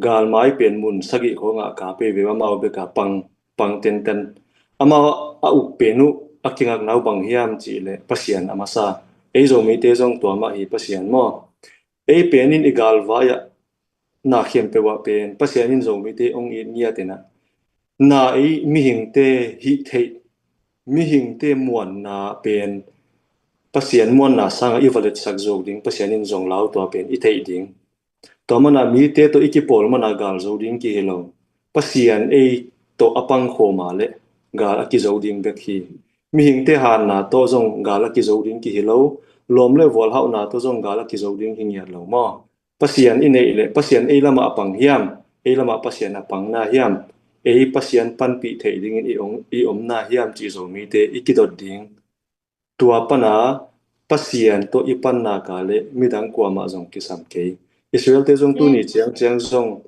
galmai pen mun sagih khawngah kap ei ve, amau bek a pang, pang tenten. Amau a uk pen uh a kingakna uh bang hiam cih leh Pasian a masa. Ei Zomite zong tua mah hi Pasian maw? Ei pen in i galvai ah na khempeuh ah pen Pasian in Zomite hong it ngiat in ah, na ei mihingte hih theih mihingte muanna pen Pasian muanna sangah i va letsak zo ding, Pasian in zong lau tua pen i theih ding. Tua mana mite tawh i kipawl mana gal zo ding kihi lo. Pasian ei tawh a pangkhawma le gal a kizo ding bek hi. Mihingte hanna tawh zong gal a kizo ding kihi lo. Lawm le vualhauhna tawh zong gal a kizo ding hi ngiat lo maw? Pasian i neih le Pasian ei lamah a pang hiam? Ei lamah Pasian a pangna hiam? Ei Pasian panpih theih dingin i om, i omna hiam cih Zomite i kidot ding. Tua pana Pasian tawh i panna ka le midang kuamah zong kisam kei. Israelte zong tuni ciangciang zong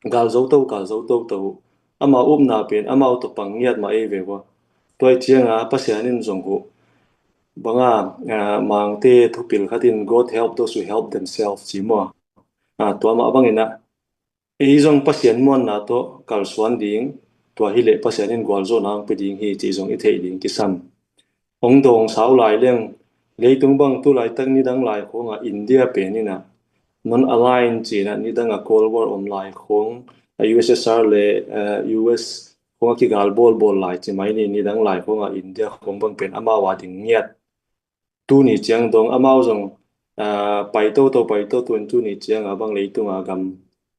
gal zo to, gal zo to to uh. Amau upna pen amau tawh pang ngiat mah ei ve uh a. Tua i cianga Pasian in zong huh. Banga, ah, Mangte thupil khatin God help those who help themselves ci maw? Ah, tua mah bangin ah ei zong Pasian muanna tawh kalsuan ding, tua hileh Pasian in gualzawhna ang pe ding hi cih zong i theih ding kisam. Hong dawng sau lai leng, leitung bang tu laitak nidang lai khawngah India pen inah non-aligned cinah nidangah Cold War om lai khawng, a U S S R le, eh, U S khawngah kigal bawlbawl lai ci mai ni, nidang lai khawngah India khawng bang pen amau a ding ngiat. Tuni ciang dong amau zong, ah, pai toto, pai toto in tuni cianga bang leitunga gam,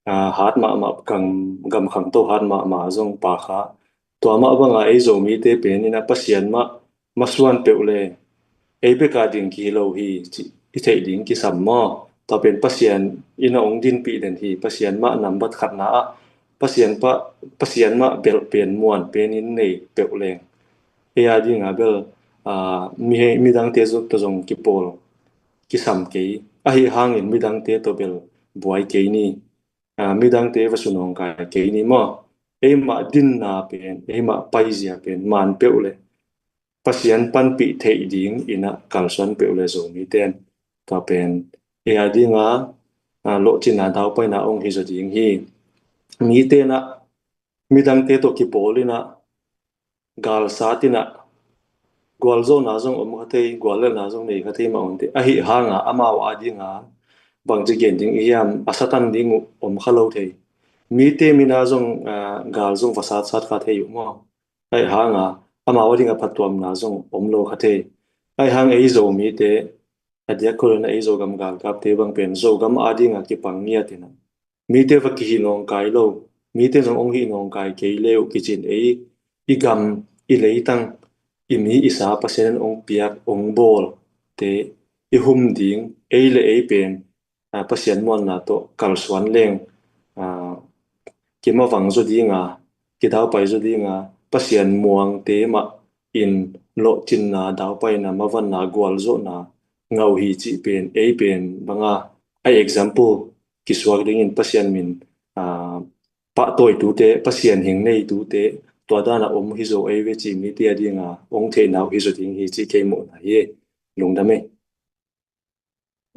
ah, hat mahmah, gam, gam khangto hat mahmah zong pakha. Tua mah banga ei Zomite pen inah Pasian mah masuan peuh le ei beka ding kihi lo hi cih i theih ding kisam maw? Tua pen Pasian inah ong dinpih den hi. Pasian mah nambat khatna ah Pasian pa, Pasian mah belh pen muan pen in nei peuh leng ei a dinga bel, ah, mi, midangte zong tawh zong kipawl kisam kei. Ahi hangin midangte tawh bel buai kei ni. Ah, midangte va sunawngkai kei ni maw? Eimah dinna pen, eimah paizia pen man peuh le Pasian panpih theih ding inah kalsuan peuh le Zomite in tua pen ei a dinga, ah, lawhcinna daupaina ong hi zaw ding hi. Mite inah midangte tawh kipawl inah galsat inah gualzawhna zong om kha thei, guallelhna zong nei kha thei mah om thei. Ahi hanga amau a dinga bangci gen ding i hiam, a Satan ding uh om kha lo thei. Mite mina zong, ah, gal zong va satsat kha thei uh maw? Ahi hanga amau a dinga phattuamna zong om lo kha thei. Ahi hang ei Zomite, a diak khol inah ei Zogam galkapte bang pen Zogam a dinga kipang ngiat inah mite va kihih nawngkai lo, mite zong ong hih nawngkai kei le uh kicin ei, i gam, i leitang, i mi i sa Pasian in ong piak, ong bawl te i hum ding, ei le ei pen, ah, Pasian muanna tawh kalsuan leng, ah, kimavang zaw dinga, kidaupai zaw dinga, Pasian muangte mah in lawhcinna, daupaina, mavanna, gualzawhna ngah uh hi cih pen, ei pen banga a example kisuak dingin Pasian min, ah, pahtawi tute, Pasian hing nei tute, tua dana om hi zaw ei ve cih mite a dinga ong theihna uh hi zaw ding hi cih kei muhna hi. Lungdam ei.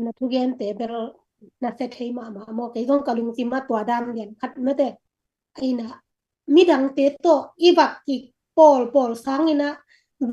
Na thugente bel na sia thei mahmah maw? Kei zong ka lungsim ah tua dan lian khat mate. Aina midangte tawh i vak kik pawlpawl sangina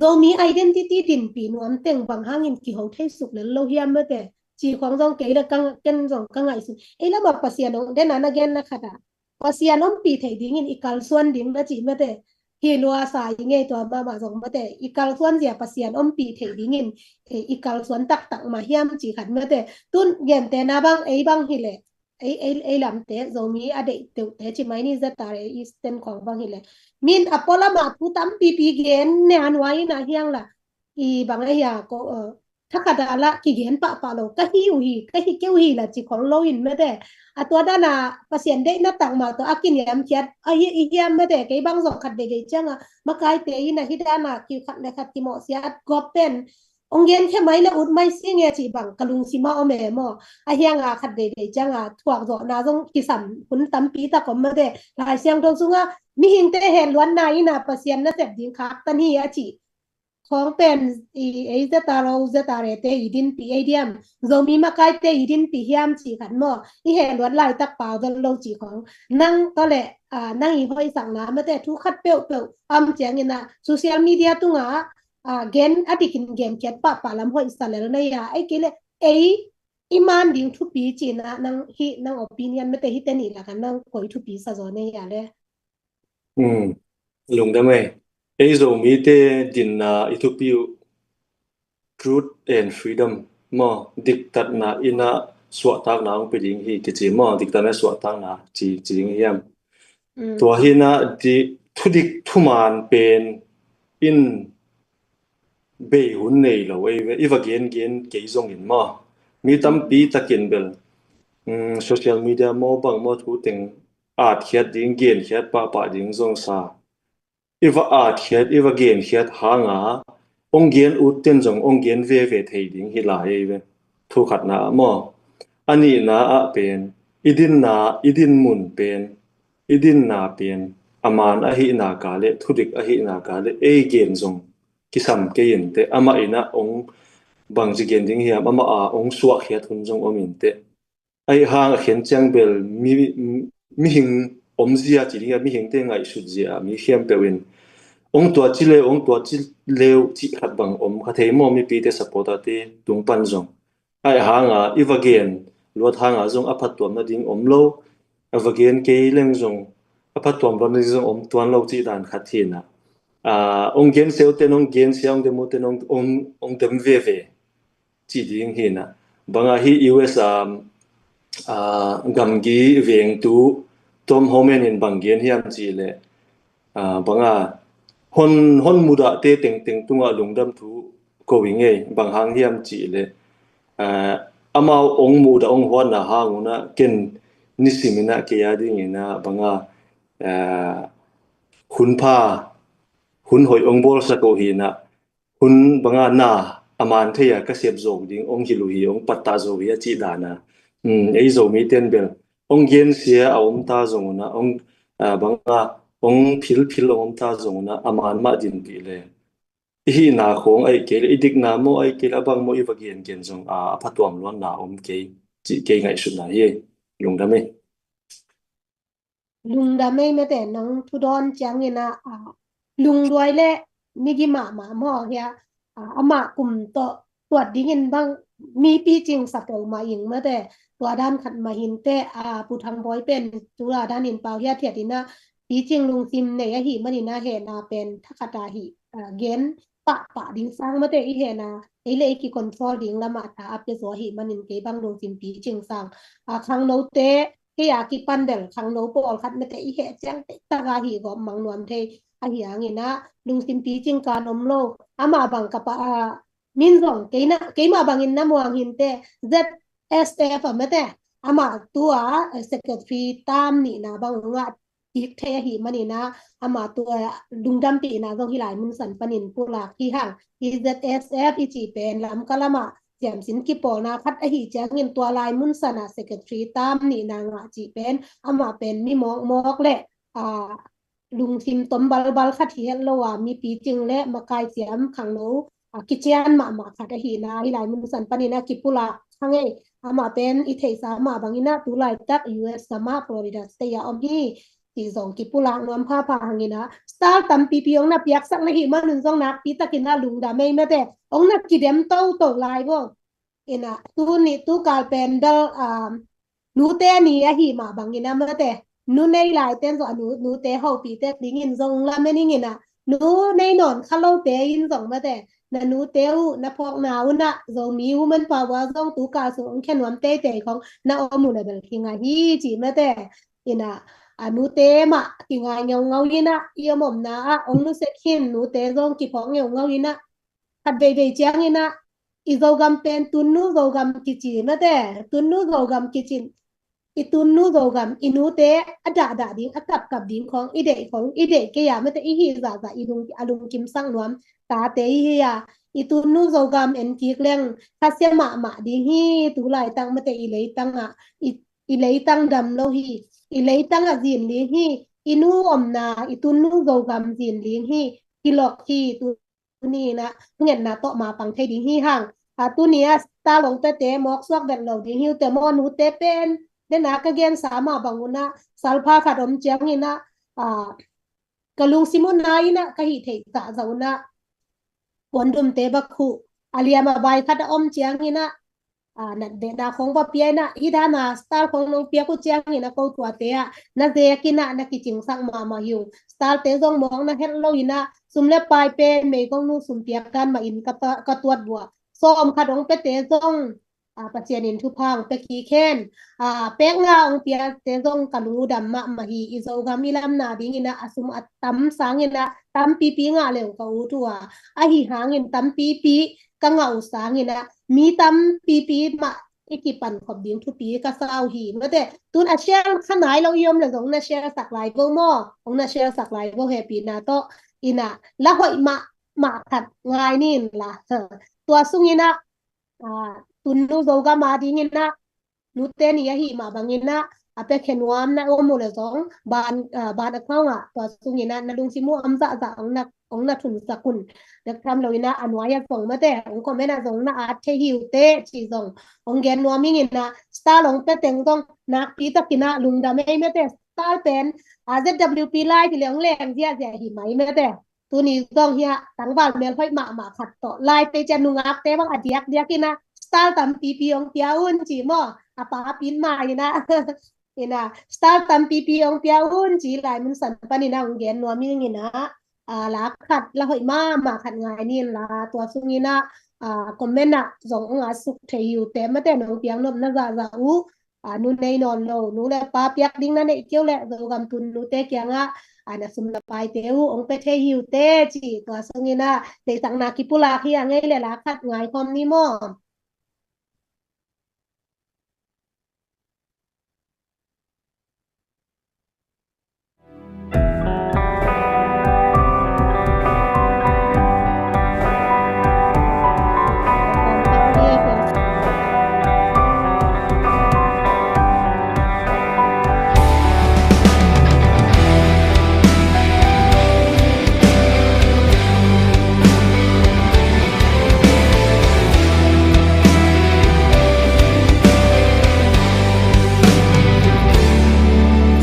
Zomi identity dinpi nuam teng bang hangin kiho thei suk lel lo hiam mate? Ci khawng zong kei le ka, ken zong ka ngaihsun. Ei lamah Pasian ong dena na genna khatah Pasian ompih theih dingin i kalsuan ding na cih mate. Hi lua sa i ngei tua mahmah zong mate, i kalsuan zia Pasian ompih theih dingin, eh, i kalsuan taktak mah hiam cih khat mate. Tun gentehna bang ei bang hileh, ei, ei, ei lamte Zomi a deih deuhte cih mai ni, Z R A Eastern khawng bang hileh, min a pualamah thu tampipi gen ne a nuai in a hiang la i bang a hia ko, eh, thakhat a la kigen pahpah lo, ka hi uh hi, ka hi kei uh hi la ci khol lo in mate. A tua dana Pasian deihna takmah tawh a kiniamkhiat a hi i hiam mate. Kei bang zong khat deidei cianga makaite in a hi dana ki khat le khat kimawhsiat gawp pen ong genkhia mai le ut mai si nge cih bang ka lungsima om e maw? A hianga khat deidei cianga thuak zawhna zong kisam hun tampi tak om mate. Lai Siangtho sunga mihingte hetluatna in a Pasian nasep ding khaktan hi a cih khawng pen i, ei Z R O, Z R A te i dinpi ei diam, Zomi makaite i dinpi hiam cih khat maw? I hehluat laitak pau dot lo cih khawng. Nang tawh le, ah, nang i hoihsakna mate thu khat peuhpeuh om ciangin a social media tunga, ah, gen a dikin genkhiat pahpah lam hoihsa lel nei a, ei kei le ei i man ding thupi cihna nang hi, nang opinion mate hi teni laka nang koi thupi sa zaw nei a le. Um, lungdam ei. Ei Zomite dinna i thupi uh, truth and freedom maw, diktatna in ah suahtakna hong pia ding hi kici maw, diktatna suahtakna ci, ci ding hiam? Tua hi in ah di, thudik thuman pen in bei hun nei lo ei ve, i va gengen kei zongin maw, mi tampi takin bel social media maw bang maw thu teng atkhiat ding, genkhiat pahpah ding zong sa, i va atkhiat, i va genkhiat hanga hong gen utten zong hong gen veve thei ding hi lai ei ve. Thu khatna ah maw. A nihna ah pen i dinna, i din mun pen, i dinna pen a man ahihna ka le, thudik ahihna ka le ei gen zong kisam kei in teh, amah in ah hong bangci gen ding hiam, amah a hong suahkhiat hun zong om in teh. Ahi hang a khen ciang bel mi, mihing omzia ci ding a, mihingte ngaihsut zia a mi khempeuh in hong tua ci leu, hong tua ci leu cih khat bang om kha thei maw, mipite supporterte tung pan zong. Ahi hanga i va gen luat hanga zong a phattuam nading om lo, a va gen kei leng zong a phattuam luat nading zong om tuan lo cih dan khat hi in ah. Hong gen seuten hong gen sia, hong dem uten hong, hong dem veve ci ding hi in ah. Banga hi U S a gamgi vengtu Tom Homan in bang gen hiam cih leh, banga hon, hon mudahte tengteng tungah lungdam thu ko hi ngei, bang hang hiam cih leh amau hong mudah hong huatna hang un ah ken nisim in ah kei a dingin ah banga hun pha, hun hoih hong bawlsak uh hi in ah, hun banga na a man thei a ka sep zawk ding hong hilh uh hi, hong pattah zo hi a cih dan a. Ei Zomite in bel hong gensia a om ta zong un ah, hong banga hong philphil a om ta zong un ah, a man mah dinpih le i hihna khawng ahi kei le, i dikna maw ahi kei le, a bang maw i va gengen zong a, a phattuam luatna om kei cih kei ngaihsutna hi. Lungdam ei. Lungdam ei mate, nang thudawn ciangin ah lungduai le migi mahmah maw hia, amah kum tawh tuat dingin bang mi picing sa peuhmah ing mate, tua dan khat mah hin teh, Pu Thang Bawi pen tua danin pau hiathiat in ah picing lungsim nei ahih manin ah hehna pen thakhat a hi gen pahpah ding sang mate, i hehna ei le ei kicontrol ding lamah tha a pia zaw ahih manin kei bang lungsim picing sang. Khangnote kei a kipan bel khangno pawlkhat mate i heh ciang teitaka hi gawp mang nuam thei ahi hangin ah lungsim picing kan om lo. Amah bang ka pa a min zong keina, keimah bangin na muang hinte, Z S F a mate, amah tua secretary tam nihna bang ngah kik thei ahih manin ah amah tua lungdampihna zong hi lai mun san panin pulak hi hang. Hi Z S F i cih pen Lamka lamah siamsin kipawlna khat ahih ciangin tua lai mun sana secretary tam nihna ngah cih pen amah pen mi mawkmawk le lungsim tom balbal khat hi het lo a, mi picing le makai siam khangno kician mahmah khat ahihna hi lai mun san panin ah kipulak hang ei. Amah pen i theihsa mah bangin ah tu laitak U S gam ah Florida State a om hi. Ti zong kipulak nuam phapha hangin ah star tampipi hong na piaksak na hih manun zong nakpi takin ah lungdam ei mate, hong na kidem toto lai vo. In ah tuni tukal pen bel nute ni ahih mah bangin ah mate, nu nei laite in zong a nu, nute hopihte dingin zong lamen ing in ah, nu nei nawn kha lote in zong mate, na nute uh na phawkna un ah Zomi Women Power zong tukal sung hong khia nuam teitei khong na om uh le bel kinga hi ci mate. In ah a nute mah kinga ngeungau in ah i om omna ah hong nusia khin nute zong kiphawk ngeungau in ah khat veivei ciangin ah i Zogam pen Tunnu Zogam kici mate, Tunnu Zogam kicin. I Tunnu Zogam i nute a dahdah ding, a kapkap ding khong i deih khong i deih kei a mate, i hih zahzah i lung, a lungkimsak nuam tate i hi a. I Tunnu Zogam en kik leng khasia mahmah ding hi. Tu laitak mate i leitang ah i, i leitang dam lo hi. I leitang ah zin ling hi. I nu omna i Tunnu Zogam zin ling hi. Kilok hi. Tu tuni in ah thungetna tawh mapang thei ding hi hang. Tuni ah star hong piate mawksuak vet lo ding hi uh teh maw, nute pen dena ka gensa mah bang un ah salpha khat om ciangin ah ka lungsim uh na in ah ka hih theih zahzah un ah puandumte bak huh a liam a bai khat a om ciangin ah a, na, de, na khong va pia in ah, hih dan a style khong nong piak uh ciangin ah ko tuate ah na zek in ah na kicingsak mahmah hi ung. Style te zong mawk na het lo in ah, sum le pai pen meigong nu sum piak dan mah in ka ta-, ka tuat uh a. Sawm khat hong piate zong, a, Pasian in thupha hong pia kik hen. A, pek nga hong piate zong ka lungdam mahmah hi. I Zogam i lamna dingin ah a sum a tam sangin ah tampipi ngah le uh ka ut uh a. Ahi hangin tampipi ka ngah uh sangin ah mi tampipi mah i kipan khop ding thupi ka sa uh hi. Mate, tun a share kha nai lo i om le zong na share sak lai vo maw? Hong na share sak lai vo, hehpihna tawh. In ah la hoih mahmah khat ngai ni in la. Ha. Tua sungin ah, a, tun nu Zogam a dingin ah, nute ni ahih mah bangin ah, a piakhia nuam na om uh le zong, ban, a, ban account ah, tua sungin ah na lungsim uh om zahzah hong na, hong na thunsak un. Bek tham lo in ah a nuai ah zong mate, hong comment ah zong na at thei hi uh teh ci zong hong gen nuam ing in ah, style hong pia teng zong nakpi takin ah lungdam ei mate. Style pen, a, Z W P lai ci le hong leng ziahziah hi mai mate. Tuni zong hiah tangval mel hoih mahmah khat tawh lai pei ciang nungakte bang a diakdiak in ah style tampipi hong pia un ci maw? A pa pin ma in ah. In ah style tampipi hong pia un ci lai mun san panin ah hong gen nuam ing in ah, a, la khat la hoih mahmah khat ngai ni in la, tua sungin ah, a, comment ah zong hong a suk thei hi uh teh mate, nong piak nopna zahzah uh, a, nu nei nawn lo, nu le pa piak ding na neih kei uh leh Zogam tun nute kiangah, a, na sum na paite uh hong pia thei hi uh teh ci, tua sungin ah deihsakna kipulak hi a, ngei le la khat ngai khawm ni maw?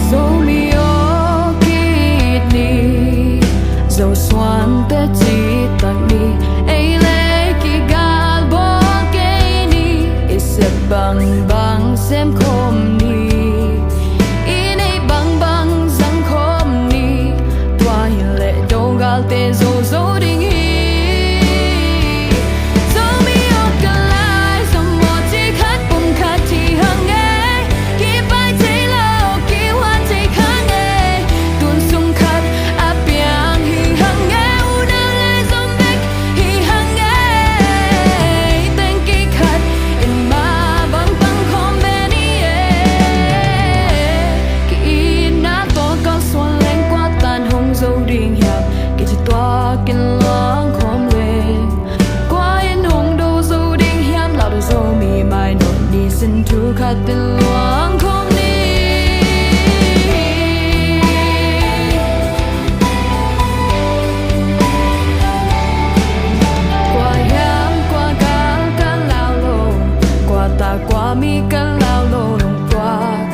Zomi aw it ni, Zosuante citak ni, ei le kigal bawl kei ni, i sep bangbang sem khawm ni, i neih bangbang zang khawm ni, tua hi leh Dogalte zo zo ding hi. Zomi aw ka lai, Zomi aw ci khat pum khat hi hang ei, kipai thei lo, kihuan thei kha ngei, tun sung khat a piang hi hang ei, unau lai zom bek hi hang ei, teng kikhat in mah bang pang khawm ve ni ei. Ki-itna tawh kalsuan leng kua tan hong zo ding hiam, kici tuak in luang khawm leng, kua in hong do zo ding hiam, lau do Zomi mai nawn ni, sin thu khat in luang khawm ni. Kua hiam kua gal ka lau lo, kua ta kua mi ka lau lo, lungtuak.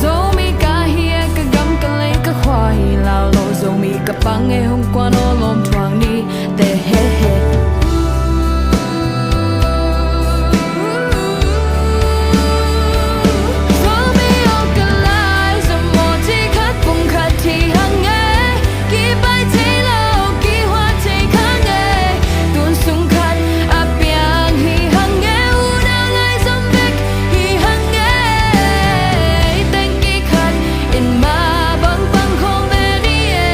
Zomi ka hi e, ka gam ka lei ka khua hi lau lo, Zomi ka pang e, hong kuan aw lawm thuak ni, te he he. Zomi aw ka lai, Zomi aw ci khat pum khat hi hang ei, kipai thei lo, kihuan thei kha ngei, tun sung khat a piang hi hang ei, unau lai zom bek hi hang ei, teng kikhat in mah bang pang khawm ve ni ei.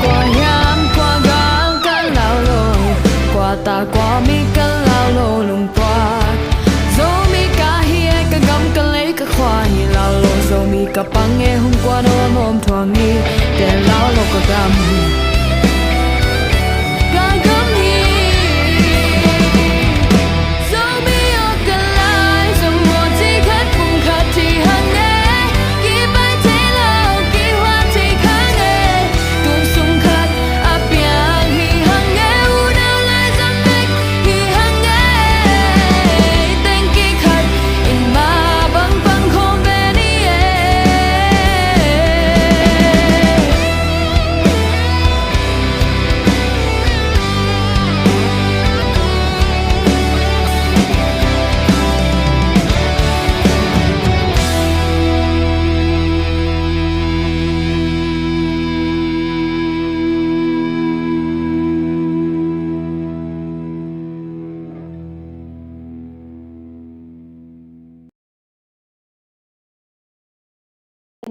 Kua hiam kua gal ka lau lo, kua ta kua mi ka lau lo, lungtuak. Zomi ka hi e, ka gam ka lei ka khua hi lau lo, Zomi ka pang e, hong kuan aw lawm thuak ni, te lau lo ka gam hi, ka gam hi. Zomi aw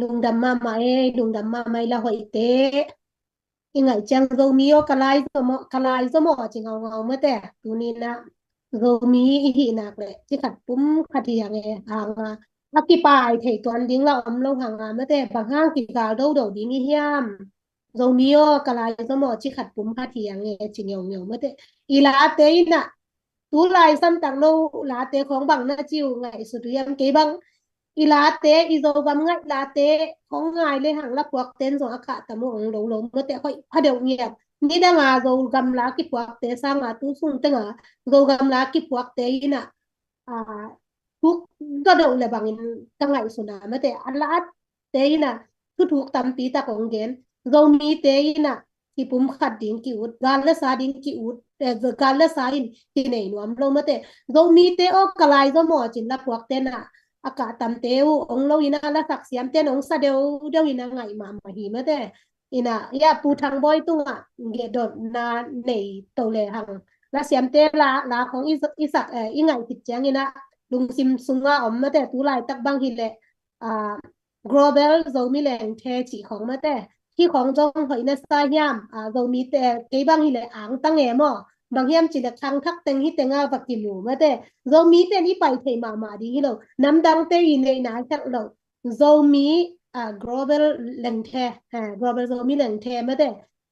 Lungdam mahmah ei, lungdam mahmah ei la hoihte. I ngaih ciang Zomi aw ka lai zomawh, ka lai zomawh ci ngaungau mate. Tuninah Zomi i hih nak leh ci khat pum khat hi hang e, hanga a kipai thei tuan ding la om lo hanga mate, bang hang kigal dodo ding i hiam? Zomi aw ka lai zomawh ci khat pum khat hi hang e ci ngeungeu mate. I late inah tu lai santak lo late khawng bang na ci uh ngaihsut uh hiam? Kei bang i late, i Zogam ngaih late khawng ngai le hang la puakten zong a kah tam uh ong lo lo mate, hoih pha deuh ngiat. Nidanga Zogam la kipuakte sanga tu sung tenga Zogam la kipuakte inah a, thuk dodok le bangin ka ngaihsuna mate, a late inah thuthuk tampi tak ong gen. Zomite inah kipum khat ding ki-ut, gal le sa ding ki-ut, eh, gal le sa in kinei nuam lo mate. Zomite aw ka lai zomawh cin la puakte na a kah tamte uh ong lo inah la sak siamte in ong sa deuh deuh inah ngaih mahmah hi mate. Inah, ya, Pu Thang Bawi tungah gehdotna nei to le hang. La siamte la, la khawng i, i sak, eh, i ngaih khit ciang inah lungsim sunga om mate, tu laitak bang hi leh, ah, Global Zomi Lengthe cih khawng mate. Hih khawng zong hoih na sa hiam, ah, Zomite, kei bang hi leh angtang e maw. Bang hiam cih leh khangthak teng hi tenga va kimu mate. Zomi pen i pai thei mahmah ding hi lo. Namdangte i neihna hi tak lo. Zomi, ah, Global Lengthe, ah, Global Zomi Lengthe mate.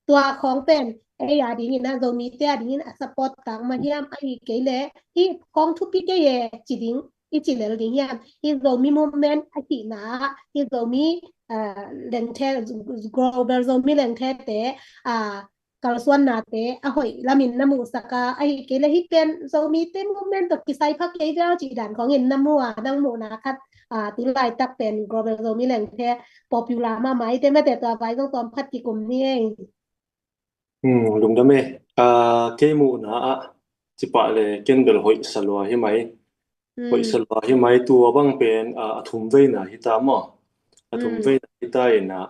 Tua khawng pen ei a dingin ah, Zomite a dingin a support tak mah hiam, ahi kei leh hih khawng thupi kei e ci ding, i ci lel ding hiam? Hih Zomi movement ahihna, hih Zomi, ah, Lengthe, Global Zomi Lengthe te, ah, kalsuannate a hoih lamin na muhsak a, ahi kei leh hih pen Zomite movement tawh kisai pha kei viau cih dan khawngin na mu a, nang muhna khat, ah, tu laitak pen Global Zomi Lengthe popular mahmah i te mate, tua vai zong tawm khat kikum ni ei. Hmm, lungdam e. Ah, kei muhna ah cipah le ken bel hoih sa lua hi mai. Hoih sa lua hi mai, tua bang pen, ah, a thum veina hi ta maw? A thum veina hi ta inah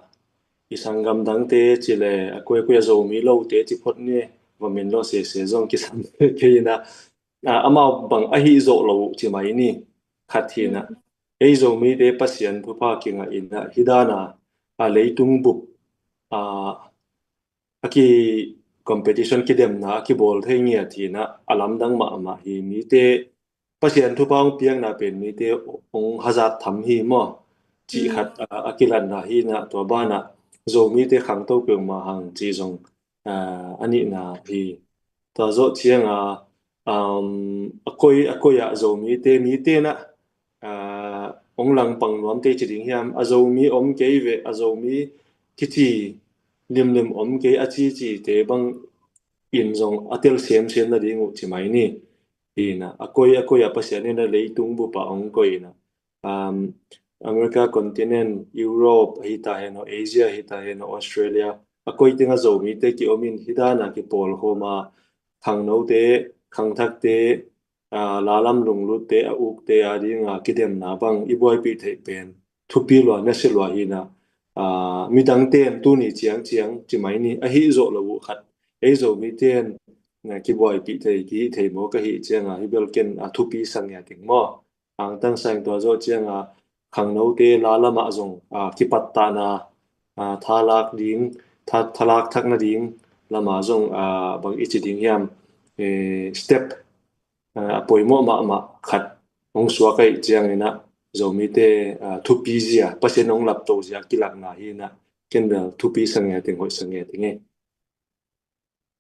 i sanggam dangte ci le a kuai kuai a Zomi lote ci phot ni, va min lo sese zong kisam kei inah, ah, amau bang ahi zawh lo uh ci mai ni. Khat hi inah ei Zomite Pasian thupha kingah inah hih dana a leitung bup, ah, a ki competition kidemna a kibawl thei ngiat hi inah a lamdang mahmah hi. Mite Pasian thupha hong piakna pen mite hong hazat tham hi maw? Cih khat, ah, a kilatna hi inah tua banah Zomite khangto peuhmah hang cih zong, ah, a nihna hi. Tua zawh cianga, um, a koi, a koi ah Zomite, mite nah, ah, hong langpang nuamte ci ding hiam? A Zomi om kei ve, a Zomi kici limlim om kei a cicite bang in zong a tel semsem nading uh ci mai ni. Hi inah a koi, a koi ah Pasian in a leitung bup ah hong koi inah, um, America continent, Europe hi ta hen aw, Asia hi ta hen aw, Australia, a koi tengah Zomite ki om in hih dana kipawlkhawm a, khangnote, khangthakte, ah, lalam lunglutte, a ukte a dinga kidemna bang i buaipih theih pen thupi lua, nasia lua hi inah, ah, midangte in tuni ciangciang ci mai ni, ahi zawh lo uh khat ei Zomite in, ah, kibuaipih thei, kihih thei maw ka hih cianga hih bel ken, ah, thupi sa ngiat ing maw? Angtang sa ing. Tua zawh cianga khangnote la lamah zong, ah, kipattahna, ah, thalak ding, tha-, thalak thak nading lamah zong, ah, bang i ci ding hiam, eh, step, ah, a poimawh mahmah khat hong suak ahih ciang inah Zomite, ah, thupi zia, Pasian hong lapto zia kilakna hi inah ken bel thupi sa ngiat ing, hoih sa ngiat ing e.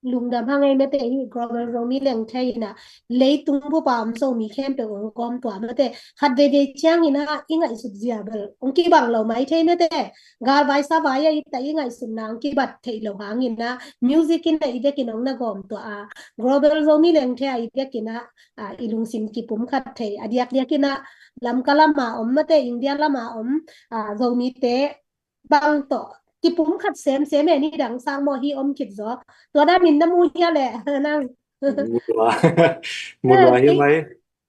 Lungdam hang ei mate. Hih Global Zomi Lengthe inah leitung bup a om Zomi khempeuh hong kawm tua mate. Khat veivei ciang inah i ngaihsut zia bel hong kibang lo mai thei mate. Galvai savai a i ta i ngaihsutna hong kibat theih lo hang inah music inah i vekin hong na gawm tua a, Global Zomi Lengthe a i vekin ah, ah, i lungsim kipum khat thei. A diakdiak inah Lamka lama om mate, India lama om, ah, Zomite bang tawh kipum khat semsem e, nidang sang maw hi om khit zaw. Tua dan in na mu hia le nang? Mu lua. Mu lua hi mai.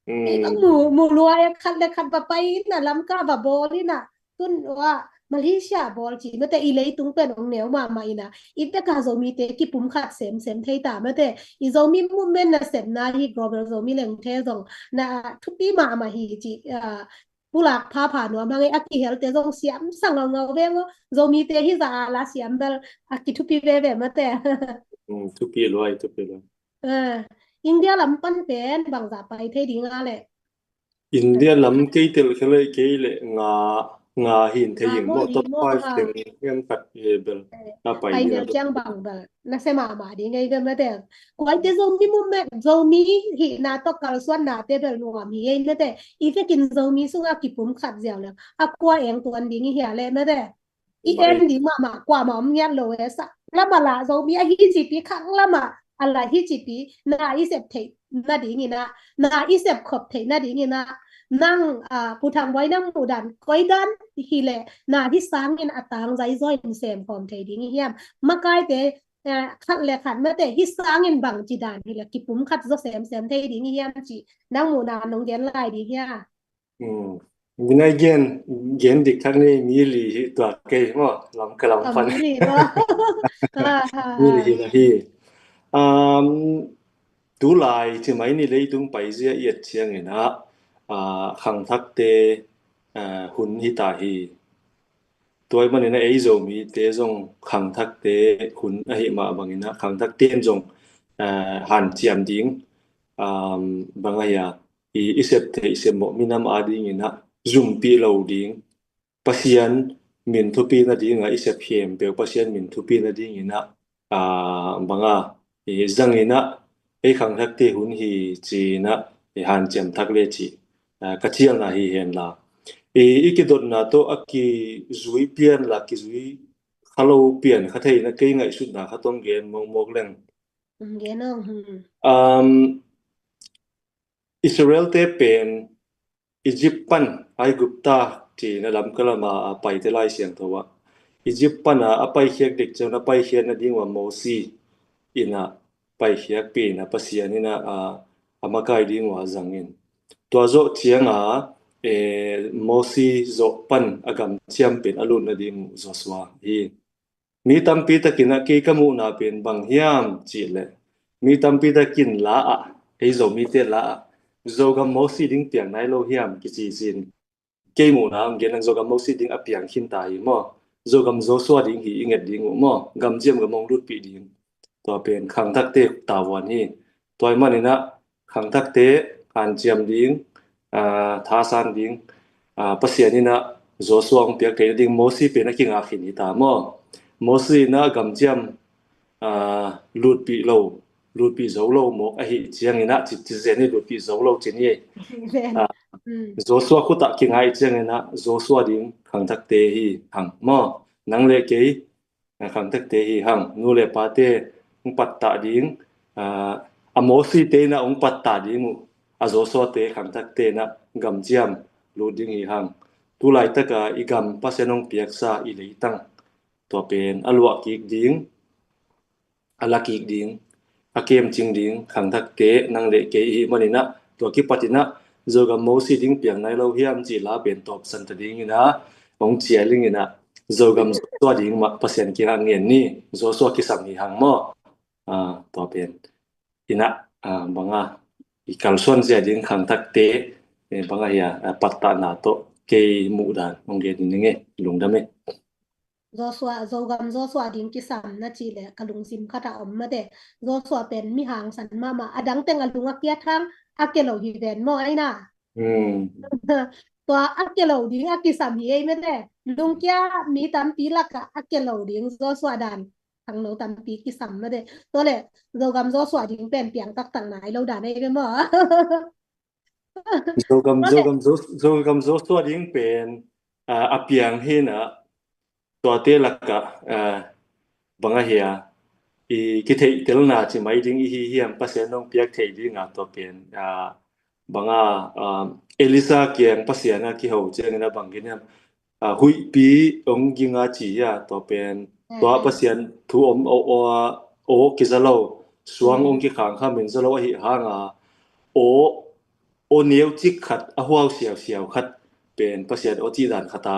Ei bang mu, mu lua e, khat le khat va pai inah Lamka va bawl inah tun ua Malaysia bawl ci mate, i leitung pen hong neu mahmah inah i beka Zomite kipum khat semsem thei ta mate. I Zomi movement nasepna hi Global Zomi Lengthe zong na thupi mahmah hi ci, ah, pulak phapha nuam hang e, a kihelte zong siam sa ngaungau ve maw. Zomite hi zah a la siam bel a kithupi veve mate. Mm, thupi luai, thupi luai. Ah, India lam pan pen bangzah pai thei ding a le? India lam kei tel khe le kei le nga, nga hin thei ing maw, top five teng em khat e bel. Pai nel ciang bang bel na se mahmah ding ei bel mate. Kuaite Zomi movement, Zomi hihna tawh kalsuannate bel nuam hi ei mate. I vekin Zomi sungah kipum khat ziau le a kua eng tuan ding i hia le mate. I en ding mahmah kuamah om ngiat lo e. Sak lamah lah Zomi a hi cipi, khak lamah a lah hi cipi, na i sep theih nadingin ah, na i sep khop theih nadingin ah, nang, ah, Pu Thang Buai nang muhdan koidan hileh na hi sangin a tang zaizaw in semkhawm thei ding i hiam? Makaite, eh, khat le khat mate hi sangin bangci dan hileh kipum khat zaw semsem thei ding i hiam cih nang muhna nong gen lai ding hia? Minai gen, gen dik thak ni, mi li hi tua kei maw, lam ka lam pan. Mi li hi na hi. Um, tulai ci mai ni leitung paizia i et ciangin ah, ah, khangthakte, ah, hun hi ta hi. Tua ahih manin ah ei Zomite zong khangthakte hun ahih mah bangin ah khangthakte in zong, ah, hanciam ding, um, bang a hia, i, i sep theih sep mawh minam a dingin ah zumpih lo ding, Pasian min thupi nading ah i sep khempeuh Pasian min thupi nadingin ah, ah, bang a, i zangin ah ei khangthakte hun hi ci-in ah i hanciam thak le cih, ah, ka cialna hi hen la. I, i kidotna tawh a kizui pian la, kizui kha lo pian kha thei in ah kei ngaihsutna khat hong gen mawkmawk leng. Gen aw, hmm. Um, Israel-te pen Egypt pan, Aigupta ci-in ah lamka lam a paite Lai Siangtho ah, Egypt pan a a paikhiat ding ciang a paikhiat nading uh a Mosi in ah paikhiatpih in ah Pasian in ah a, a makai ding uh a zang in. Tua zawh ciang a, eh, Mosi zawh pan a gamciam pen a lut nading uh Joshua hi. Mi tampi takin ah kei ka muhna pen bang hiam cih leh, mi tampi takin la ah, ei Zomite la ah, Zogam Mosi ding piang nai lo hiam kici sin. Kei muhna hong gen leng Zogam Mosi ding a piang khin ta hi maw. Zogam Joshua ding hi i nget ding uh maw. Gamciam gam hong lutpih ding. Tua pen khangthakte tavuan hi. Tua ahih manin ah khangthakte hanciam ding, ah, thasan ding, ah, Pasian in ah Joshua hong piak theih nading Mosi pen a kingak khin hi ta maw. Mosi in ah gamciam, ah, lutpih lo, lutpih zo lo mawk ahih ciangin ah ci, ci zen hi, lutpih zo lo ci ni. Ah, Joshua khut ah kingai ciangin ah Joshua ding khangthakte hi hang maw. Nang le kei, ah, khangthakte hi hang. Nu le pate hong pattah ding, ah, a Mosite in ah hong pattah ding uh a Joshua-te khangthakte in ah gamciam lut ding hi hang. Tulaitak a i gam Pasian hong piaksa i leitang tua pen a luah kik ding, a la kik ding, a kemcing ding khangthakte nang le kei i hih manin ah tua kipat in ah Zogam Mosi ding piang nai lo hiam cih la pen tawpsan ta dingin ah hong cial dingin ah Zogam Joshua ding mah Pasian kiangah ngen ni. Joshua kisam hi hang maw. Ah, tua pen in ah, ah, bang a i kalsuan zia ding khangthakte, eh, bang a hia, ah, pattahna tawh kei muhdan hong gen ning e, lungdam e. Joshua, Zogam Joshua ding kisam na cih leh ka lungsim khat ah om mate. Joshua pen mi hangsan mahmah, a dang teng a lung a kiat hang a kia lo hi ven maw, ai na. Hmm. Tua a kia lo ding a kisam hi ei mate. Lungkia mi tampi lakah a kia lo ding Joshua dan khangno tampi kisam mate. Tua leh Zogam Joshua ding pen piang taktak nai lo dan ei ve maw. Zogam, Zogam, Zo-, Zogam Joshua ding pen, ah, a piang hi na, tuate lakah, ah, bang a hia, i kitheihtelna ci mai ding i hi hiam, Pasian hong piak thei ding a tua pen, ah, bang a, ah, Elisha kiang Pasian a kiho ciangin a bang gen hiam, ah, huihpi hong ging a ci hi a, tua pen, tua Pasian thu om aw, aw, aw kiza lo, suang hong kikhangkham in za lo ahih hang a, aw, aw neucik khat, a huau siausiau khat pen Pasian aw cih dan khat a,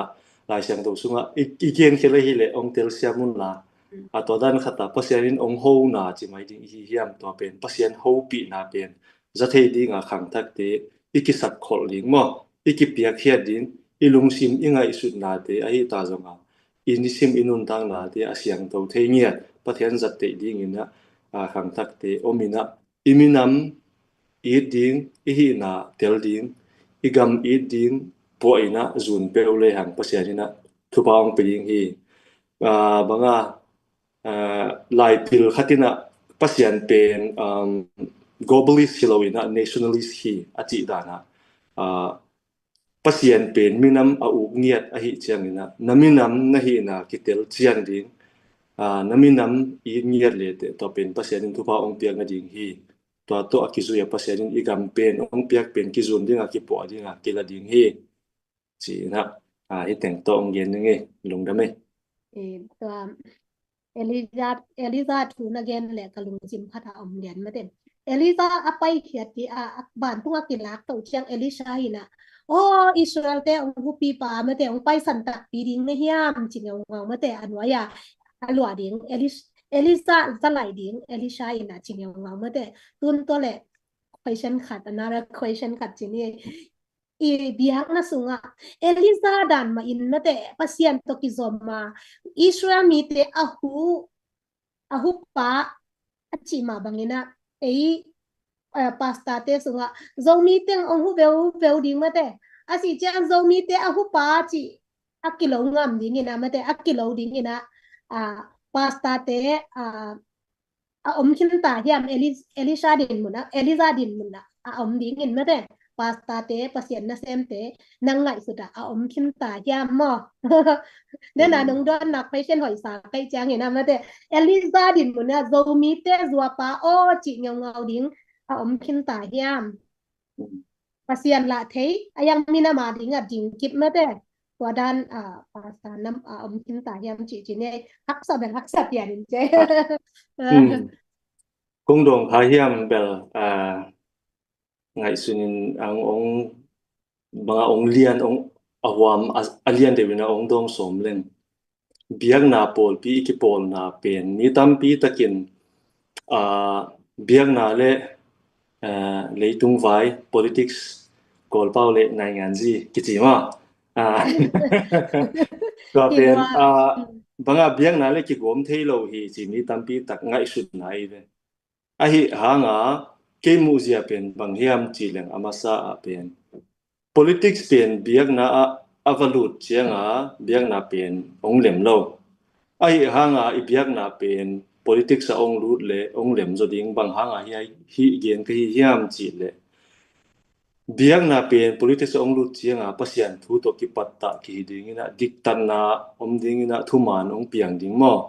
Lai Siangtho sungah i, i kiang khia le hi leh hong telsiam un la, a tua dan khat a Pasian in hong hona ci mai ding i hi hiam, tua pen Pasian hopihna pen za thei ding a khangthakte i kisap kholh ding maw. i kipiakkhiat ding, i lungsim i ngaihsutnate ahi ta zongah i nisim i nuntaknate a siangtho thei ngiat Pathian zat theih dingin ah, a, khangthakte om in ah, i minam it ding, i hihna tel ding, i gam it ding puah in ah zun peuh lehang Pasian in ah thupha hong pia ding hi. A, banga, a, laipil khat in ah Pasian pen, um, globalist hi lo in ah nationalist hi a cih dan ah, a, Pasian pen minam a uk ngiat ahih ciangin ah, na minam na hihna kitel cian ding, a, na minam it ngiat leteh tua pen Pasian in thupha hong piak nading hi. Tua tawh a kizui a Pasian in i gam pen hong piak pen kizun ding a, kipuah ding a, kila ding hi. Ci-in ah, a, hih teng tawh hong gen ning ei, lungdam ei. Eh, tua Elijah, Elijah thu na gen le ka lungsim phat a om lian mate. Elijah a paikhiat ding a, a vantung a kilak to ciang Elisha in ah, "Oh, Israel te hong hupipa mate, hong paisan takpi ding na hiam?" ci ngeungau mate, a nuai a, a luah ding, Elis-, Elijah za lai ding, Elisha in ah ci ngeungau mate. Tun tua le question khat, another question khat ci ni. I biakna sungah Elijah dan mah in mate, Pasian tawh kizom a, Israel mite a hu, a hupa a cih mah bangin ah, ei, eh, pastor te sungah Zomi teng hong hu veuveu ding mate, a cih ciang Zomi te a hupa cih a kilo ngam dingin ah mate, a kilo dingin ah, a, pastor te, a, a om khin ta hiam, Eli-, Elisha din mun ah, Elijah din mun ah a om dingin mate, pastor te, Pasian nasemte, nang ngaihsut ah a om khin ta hiam maw? Nena, nong dawnna question hoih sa ka hih ciangin ah mate, Elijah din mun ah Zomite zuapa aw cih ngeungau ding a om khin ta hiam? Pasian lah thei, a yang minam a ding a ding kip mate. Tua dan, a, pastor nam a om khin ta hiam cih ci ni, haksa bel haksa pian in ce. Kong dawng kha hiam bel, a, ngaihsun in ang ong, banga ong lian, ong a huam, a, a lian deuh in a ong dawng sawm leng. Biakna pawlpi i kipawlna pen mi tampi takin, a, biakna le, a, leitung vai, politics, Kawlpau le nainganzi kici ma. A, tua pen, a, banga biakna le kigawm thei lo hi ci mi tampi tak ngaihsutna i ve. Ahi hanga kei muhzia pen bang hiam cih leng a masa ah pen politics pen biakna ah a va lut cianga biakna pen ong lem lo. Ahi hanga i biakna pen politics ah ong lut le ong lem zaw ding bang hanga hi, hi gen ka hi hiam cih leh biakna pen politics ah ong lut cianga Pasian thu tawh kipattah kihi dingin ah diktatna om dingin ah thuman ong piang ding maw?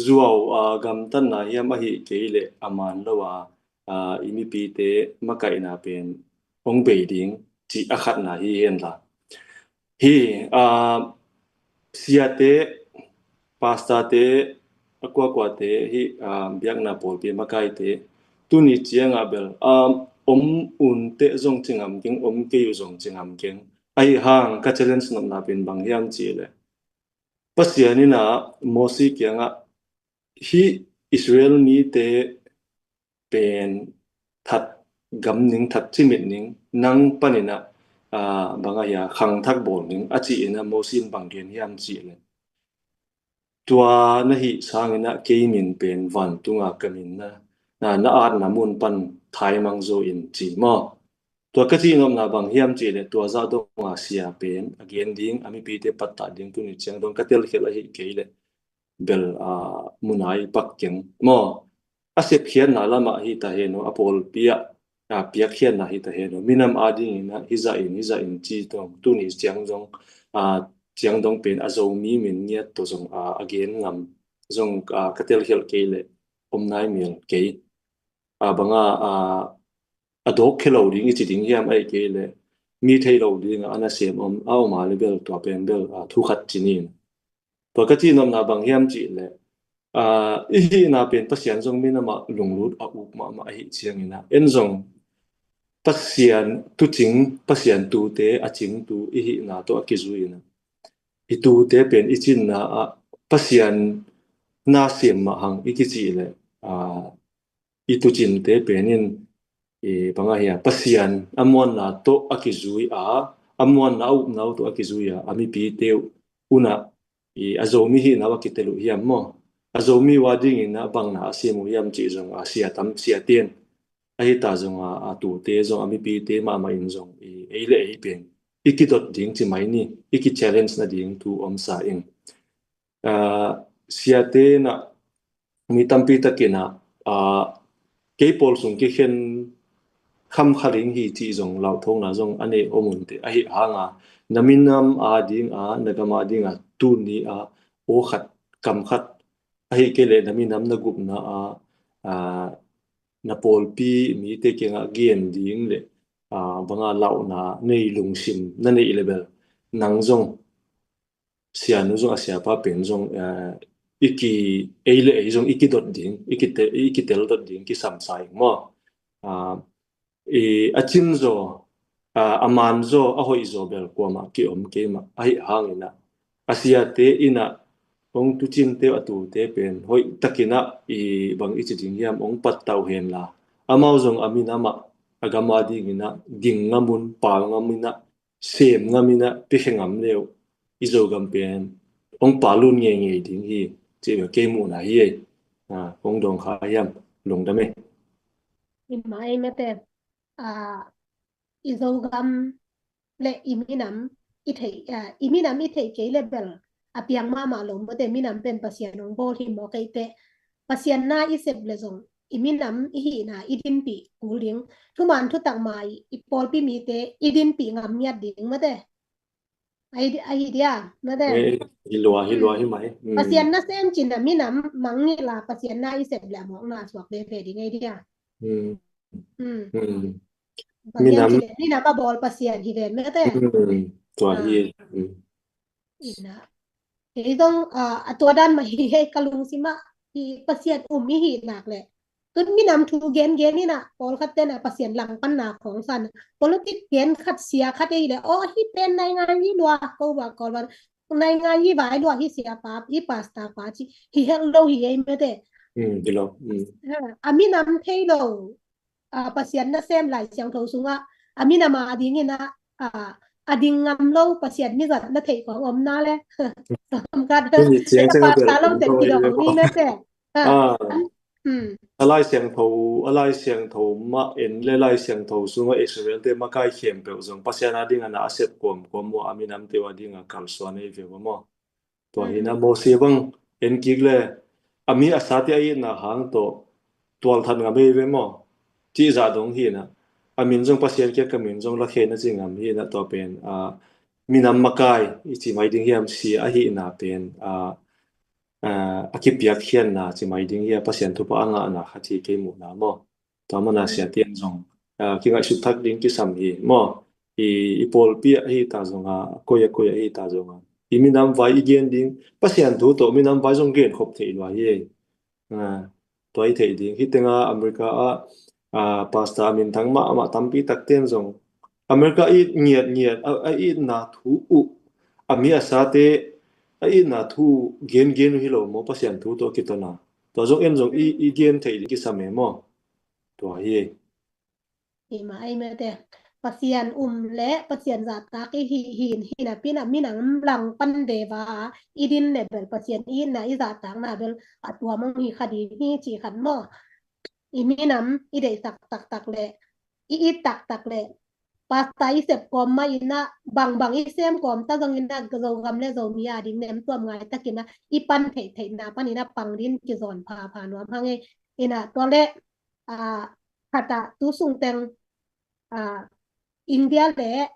Zuau a gamtatna hiam ahi kei leh a man lo a, a, i mipite makaihna pen ong bei ding cih a khatna hi henla. Hi, a, siate, pastorte, a kuakuate hi, a, biakna pawlpi makaite tuni cianga bel, a, om un teh zong ci ngam keng, om kei uh zong ci ngam keng. Ahi hang ka challenge nopna pen bang hiam cih leh Pasian in ah Mosi kiangah hih Israel mite pen that gam ning, that cimit ning, nang panin ah, a, bang ahi a, khangthak bawl ning a ci in ah Mosi in bang gen hiam cih leh tua na hih sangin ah kei min pen vantunga ka min na, na, na atna mun pan thaimang zaw in ci maw? Tua ka cih nopna bang hiam cih leh tua zah donga sia pen a gen ding, a mipite pattah ding tuni ciang dong ka telkhial ahi kei leh bel, a, munai pak keng maw? A sepkhiatna lamah hi ta hen aw, a pawlpi ah, a, piakkhiatna hi ta hen aw, minam a dingin ah hizah in, hizah in ci tawng tuni ciang zong, a, ciang dong pen a Zomi min ngiat tawh zong, a, a gen ngam zong, a, ka telkhial kei leh om nai mial kei. A, banga, a, a dawk khia lo ding i ci ding hiam ahi kei leh mi thei lo ding a nasem om, a om a le bel tua pen bel, a, thu khat ci nin. Tua ka cih nopna bang hiam cih leh, a, i hihna pen Pasian zong minamah lunglut a uk mahmah ahi ciangin ah en zong Pasian tucing, Pasian tute a cingtu i hihna tawh a kizui in ah i tute pen i cinna ah Pasian nasem mah hang i kicih leh, a, i tucinte pen in, i, bang ahi a, Pasian a muanna tawh a kizui a, a muanna a upna uh tawh a kizui a, a mipite uh unah i a Zomi hihna uh a kitel uh hiam maw? A Zomi uh a dingin a bangna a sim uh hiam cih zong a sia tam siate in ahi ta zong a, a tute zong a mipite mahmah in zong i ei le ei pen i kidot ding ci mai ni, i kichallenge nading thu om sa ing. Aa, siate in a mi tampi takin a, aa, kei pawl sung kikhen kham kha ding hi cih zong lauthawngna zong a nei om unte. Ahi hanga na minam a ding a, na gam a ding a tuni a aw khat kam khat ahi kei leh na minam na gupna a, aa, na pawlpi mite kiangah gen ding le, aa, banga lauhna nei lungsim na neih le bel nang zong sianu zong a siapa pen zong, aa, i ki ei le ei zong i kidot ding, i kite-, i kitel dot ding kisam sa ing maw? Aa, i a cin zaw, aa, a man zaw, a hoih zaw bel kuamah kiom kei mah. Ahi hangin a, a siate in a hong tucinte a tute pen hoih takin a i bang i ci ding hiam hong pattau hen la, amau zong a minam ah a gam a dingin a ding ngam un, pal ngam in a sem ngam in a piakhe ngam le uh i Zogam pen hong palun ngeingei ding hi, ci bel kei muhna hi ei. Aa, kong dawng kha hiam? Lungdam ei. I mah ei mate, aa, i Zogam le i minam i theih, aa, i minam i theih kei le bel a piang mahmah lo mate, minam pen Pasian hong bawl hi maw kei teh. Pasian na i sep le zong i minam i hihna i dinpih kul ding. Thuman thutak mai i pawlpi mite i dinpih ngam ngiat ding mate. Ahi, ahi dia, mate. Eh, hi lua, hi lua, hi mai. Mm. Pasian nasem cin a minam mangngilh a, Pasian na i sep le a mawkna suak veve ding ahi dia. Mm. Mm. Mm. Pasian minam cin a, minam a bawl Pasian hi ve mate. Mm. Tua hi. Mm. Ina. Hei zong, ah, a tua dan mah hi hei ka lungsim ah, hi Pasian um i hih nak leh. Tun minam thu gen gen in a, pawlkhat ten a Pasian langpanna khawng san. Politik gen khat sia khat ei leh, aw, hi pen naingan hi lua, ko ba kawl ban. Naingan hi vai lua, hi siapa, hi pasta pa ci, hi hel lo hi ei mate. Mm, hi lo. Mm. Ha, a minam thei lo. A, Pasian nasem Lai Siangtho sungah a minam a dingin a, a, a ding ngam lo Pasian mizat na theih khawng om na le. Om khat. Hei, ciang ciang a pasta lo ten kidong ni mate. A. A Lai Siangtho, a Lai Siangtho mah en le Lai Siangtho sungah Israel te makai khempeuh zong Pasian a ding a na a sep kuamkuam maw, a minam te uh a ding a kalsuan ei ve uh maw? Tua hi na Mose bang en kik le a mi a sate a itna hang tawh tualthat ngam ei ve maw? Cih zah dong hi na. A min zong Pasian kiang ka min zong lakhei na ci ngam hi na tua pen, a, minam makai i ci mai ding hiam, sia ahihna pen, a, a, a kipiakkhiatna ci mai ding hia, Pasian thupha a ngahna khat hi kei muhna maw? Tua mana siate in zong, a, kingaihsut thak ding kisam hi maw? I, i pawlpi ah hi ta zong a, koi a koi ah hi ta zong a, i minam vai i gen ding, Pasian thu tawh minam vai zong gen khop theih lua hi. A, tua i theih ding. Hi tenga America ah, a, pastor a minthang mahmah tampi takte in zong America i ngiat ngiat a, a itna thu uh, a mi a sate a itna thu gen gen uh hi lo maw, Pasian thu tawh kitona. Tua zong en zong i, i gen theih ding kisam e maw? Tua hi. Hi mah ei mate. Pasian um le Pasian zahtak i hi, hi, hi na pina minam langpan deva i din le bel Pasian i itna i zahtakna bel a tua mong hi kha ding hi ci khat maw? I minam i deihsak taktak le i it taktak le pasta i sep kawm mah in a bangbang i sem kawm ta zong in a Zogam le Zomi a ding nem tuam ngai takin a i pan theihtheihna pan in a pang din kizawn phapha nuam hang e. In a tua le, a, khat a tu sung teng, a, India le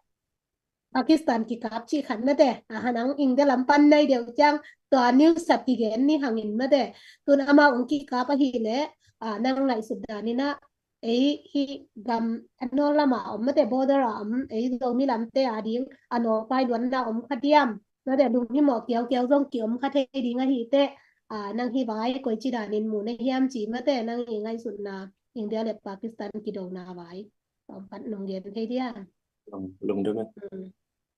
Pakistan kikap cih khat mate. A, hanang India lam pan nai deuh ciang tua news sap kigen ni hangin mate. Tun amau ong kikap ahih leh, a, nang ngaihsut dan in a ei hi gam a nawl lam a om mate, border a om ei Zomi lamte a ding a nawlpai luanna om kha diam? Mate, lunghimawh kiaukiau zong kiom kha thei ding ahih teh, a, nang hi vai koici danin mu na hiam ci mate, nang i ngaihsutna India le Pakistan kidona vai. Om pat nong gen thei diam? Lungdam e. Hmm.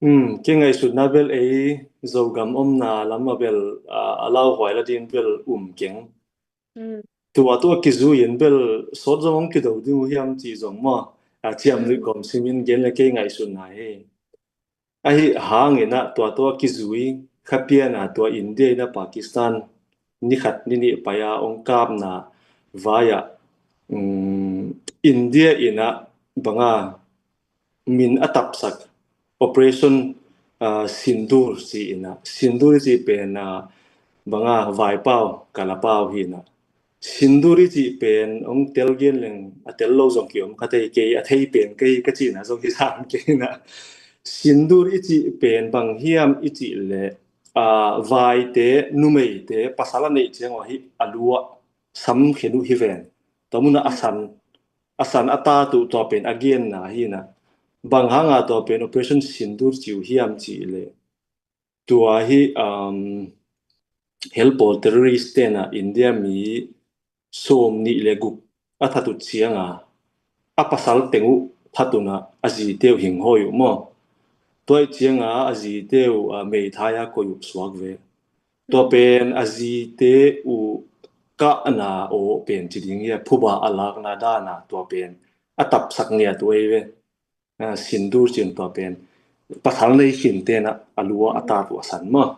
Hmm, kei ngaihsutna bel ei Zogam omna lam a bel, a, a lauhuai la din bel um keng. Hmm. Tua tua kizui in bel sawt zong hong kido ding uh hiam ci zong maw? A, ciam lui kawm simin gen le kei ngaihsutna hi. Ahi hangin ah tua tua kizui khapian a tua India in ah Pakistan ni khat ni nih pai a ong kapna vai ah, um, India in ah banga min a tapsak Operation, ah, Sindoor ci in ah, Sindoor i cih pen, ah, banga vaipau kalapau hi in ah, Sindoor i cih pen ong tel gen leng a tel lo zong ki om kha thei, kei a thei pen kei ka cihna zong hi sam kei in ah, Sindoor i cih pen bang hiam i cih leh, ah, vaite, numeite, pasal a neih ciang uh hi a lu ah sam khen uh hi ven. Tua mun ah a san, a san a tat uh tua pen a genna hi in ah, bang hanga tua pen Operation Sindoor ci uh hiam cih leh tua hi, um, helpawl terrorist ten ah India mi sawm nih le guk a that uh ciang a, a pasal teng uh that un ah a zite uh hing hawi uh maw. Tua i ciang a a zite uh, ah, meithai a koih uh suak ve. Tua pen a zite uh kahna aw pen ci ding hi a, phuba a lakna dan a tua pen a tapsak ngiat uh ei ve. Ah, Sindoor ci in tua pen pasal nei khin ten ah a lu ah a tat uh a san maw.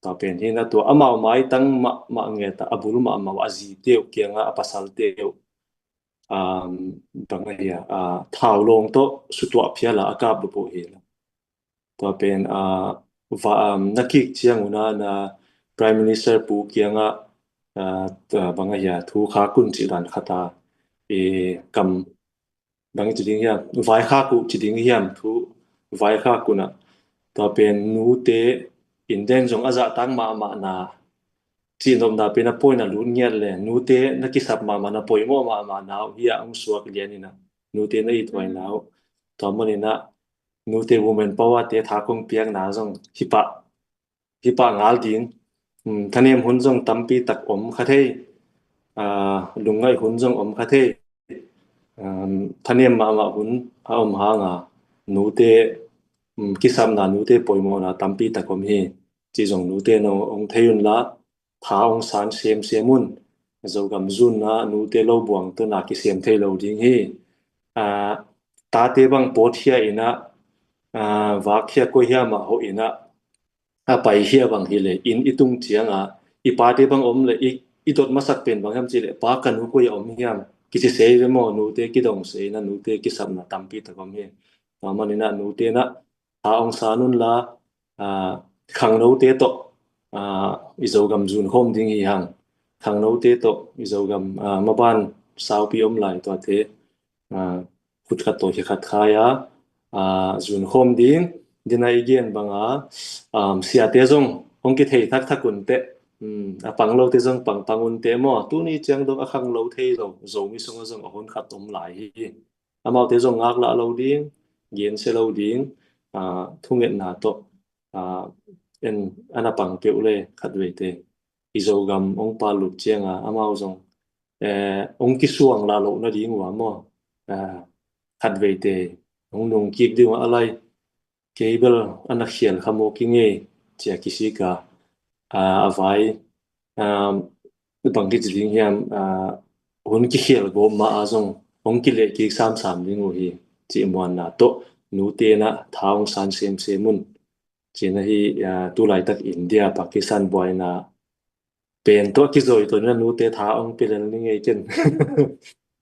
Tua pen hi in ah tua amau maitang mahmah ngiat a, a bul mahmah uh a zite uh kiang a, a pasalte uh, um, bang ahi a, ah, thau lawng tawh sutuah phial a a kap lupuk hi in ah. Tua pen, ah, va, um, na kik ciang un ah na Prime Minister pu kiang ah, ah, bang ahi a, thu khak un cih dan khat a, i kam bang ci ding hiam, vaikhak uh ci ding hiam, thu vaikhak un ah. Tua pen nute India in zong a zahtak mahmahna, cihnopna pen a point a lut ngiat le, nute na kisap mahmahna, poimawh mahmahna uh hi a, ong suak lian in ah, nute na ithuaina uh. Tua man in ah nute women power te tha kong piakna zong hi pah, hi pah ngal ding. Um, thanem hun zong tampi tak om kha thei. Ah, lungngaih hun zong om kha thei. Um, thanem mahmah hun a om hang a, nute, um, kisapna, nute poimawhna tampi tak om hi. Ci zong nute in ong, ong thei un la, tha ong san semsem un. Zogam zunna nute lo buang tawh na kisem thei lo ding hi. Ah, tate bang pawt khia in ah, ah, vak khia koi hiam ah hoh in ah, a pai khia bang hi le, inn i tung ciang a, i pate bang om le, i, i dot masak pen bang hiam ci le, pa ka nu koi a om hiam, kici sei ve maw, nute kidong sei in ah, nute kisapna tampi tak om hi. Tua man in ah nute in ah tha ong san un la, ah, khangnote tawh, ah, i Zogam zun khawm ding hi hang. Khangnote tawh i Zogam, ah, maban saupi om lai tuate, ah, khut khat tawh hi khat khai a, ah, zun khawm ding. Dina i gen bang a, um, siate zong hong kithei thakthak un teh, um, a pang lote zong pangpang un teh maw. Tuni ciang dong a khanglo thei lo, Zomi sung a zong a hun khat om lai hi. Amaute zong ngaklah lo ding, gensia lo ding, ah, thungetna tawh, ah, en, ana pang peuh le khat veite i Zogam ong pal lut ciang a, amau zong, eh, ong kisuang lah loh nading uh a maw, ah, khat veite ong nung kik ding uh a, a lai kei bel ana khial kha maw ki ngei, ci a kisik a, ah, a vai, ah, bang kici ding hiam, ah, hun kikhial gawp ma a zong hong kileh kik samsam ding uh hi, cih muanna tawh nute in ah tha hong san semsem un. Ci in ah hi, ah, tu laitak India, Pakistan buaina pen tawh kizoi tawh in ah nute tha hong pia lel ni ngei ken.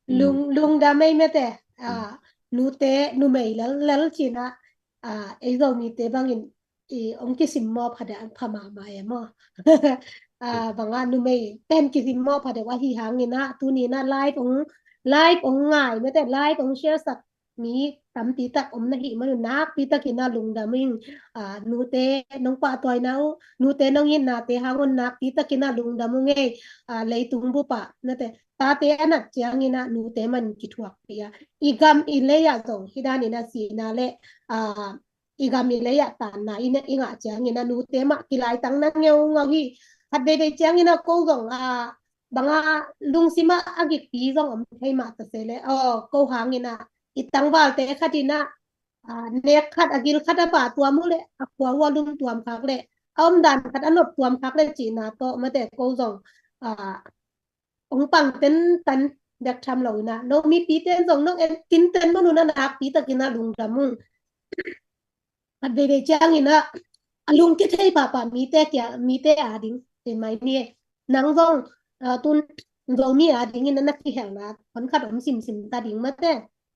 Lung, lungdam ei mate, ah, nute, numei lel, lel ci in ah, ah, ei Zomite bangin, i, ong kisimmawh phadeuh pha mahmah e maw. Ah, bang a numei pen kisimmawh phadeuh ahi hangin ah, tuni in ah live ong, live ong ngai mate, live ong share sak mi tampi tak om na hih man un, nakpi takin ah lungdam ing. Ah, nute nong pahtawina uh, nute nong itnate hang un nakpi takin ah lungdam ung ei. Ah, leitung bup ah, nate, tate a nat ciangin ah nute man kithuakpih a, i gam i lei ah zong hi danin ah sihna le, ah, i gam i lei ah taanna i ne, i ngah ciangin ah nute mah kilaitang na ngeungau hi. Khat veivei ciangin ah ko zong, ah, bang a lungsim ah a gikpi zong om thei mah ta se le, aw, ko hangin ah i tangvalte khat in ah, ah, nek khat a gil khat a pha tuam uh le, a khua uh a lum tuam khak le, a omdan khat a nop tuam khak le cihna tawh mate ko zong, ah, ong pang tentan bek tham lo in ah, no mipite in zong nong en tinten man un ah nakpi takin ah lungdam ung. Khat veivei ciangin ah a lungkia thei pahpah mite kia, mite ading, ti mai ni. Nang zong, ah, tun Zomi adingin ah na kihelna hon khat om simsim ta ding mate.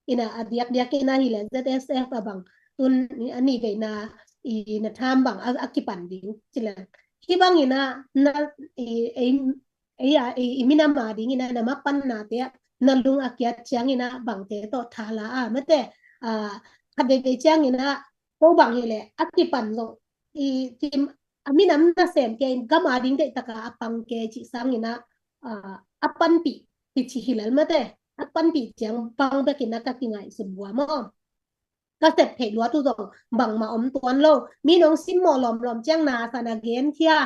Ina a diakdiak ina hi le Z S F a bang tun a nih veina i na tham bang a, a kipan ding ci le. Hi bang ina na i, ei, ei a, i, i minam ading ina na mapanna te na lung a kiat ciang ina bangte tawh thala a mate. A, khat veivei ciang ina ko bang hi le a kipan zong i tim a minam nasem ke in gam ading deih taka a pang ke ci sang ina, a, a panpih ti ci hi lel mate. A panpih ciang bang bek ina ka kingaihsut bua maw. Ka sep theih luat uh zong bangmah om tuan lo. Mi nong simmawh lawmlawm ciang na sa na gen khia.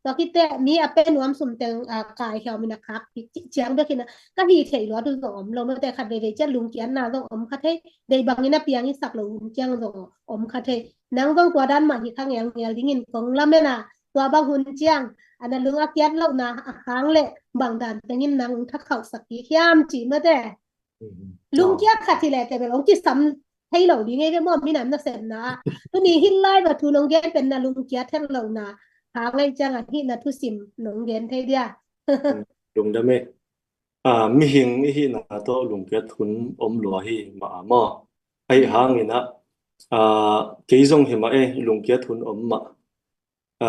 Tua khit teh mi a pe nuam sum teng, a, kai hiau mi na khak ci, ciang bek ina ka hi theih luat uh zong om lo mate. Khat veivei ciang lungkiatna zong om kha thei. Deih bangin a piang i sak lo hun ciang zong om kha thei. Nang zong tua dan mah hi kha ngelngel dingin kong lamen a, tua bang hun ciang a na lung a kiat lohna a hang le bang dan tengin nang thakkhauhsak kik hiam ci mate. Lungkia khat hi le te bel ong kisam thei lo ding ei ve maw, minam nasepna. Tuni hih lai va thu nong gen pen na lungkia thei lohna hang ei ciang a hih na thusim nong gen thei dia. Lungdam e. A, mihing i hihna tawh lungkiat hun om lua hi mah a maw. Ahi hangin ah, a, kei zong hi mah e, lungkiat hun om mah. A,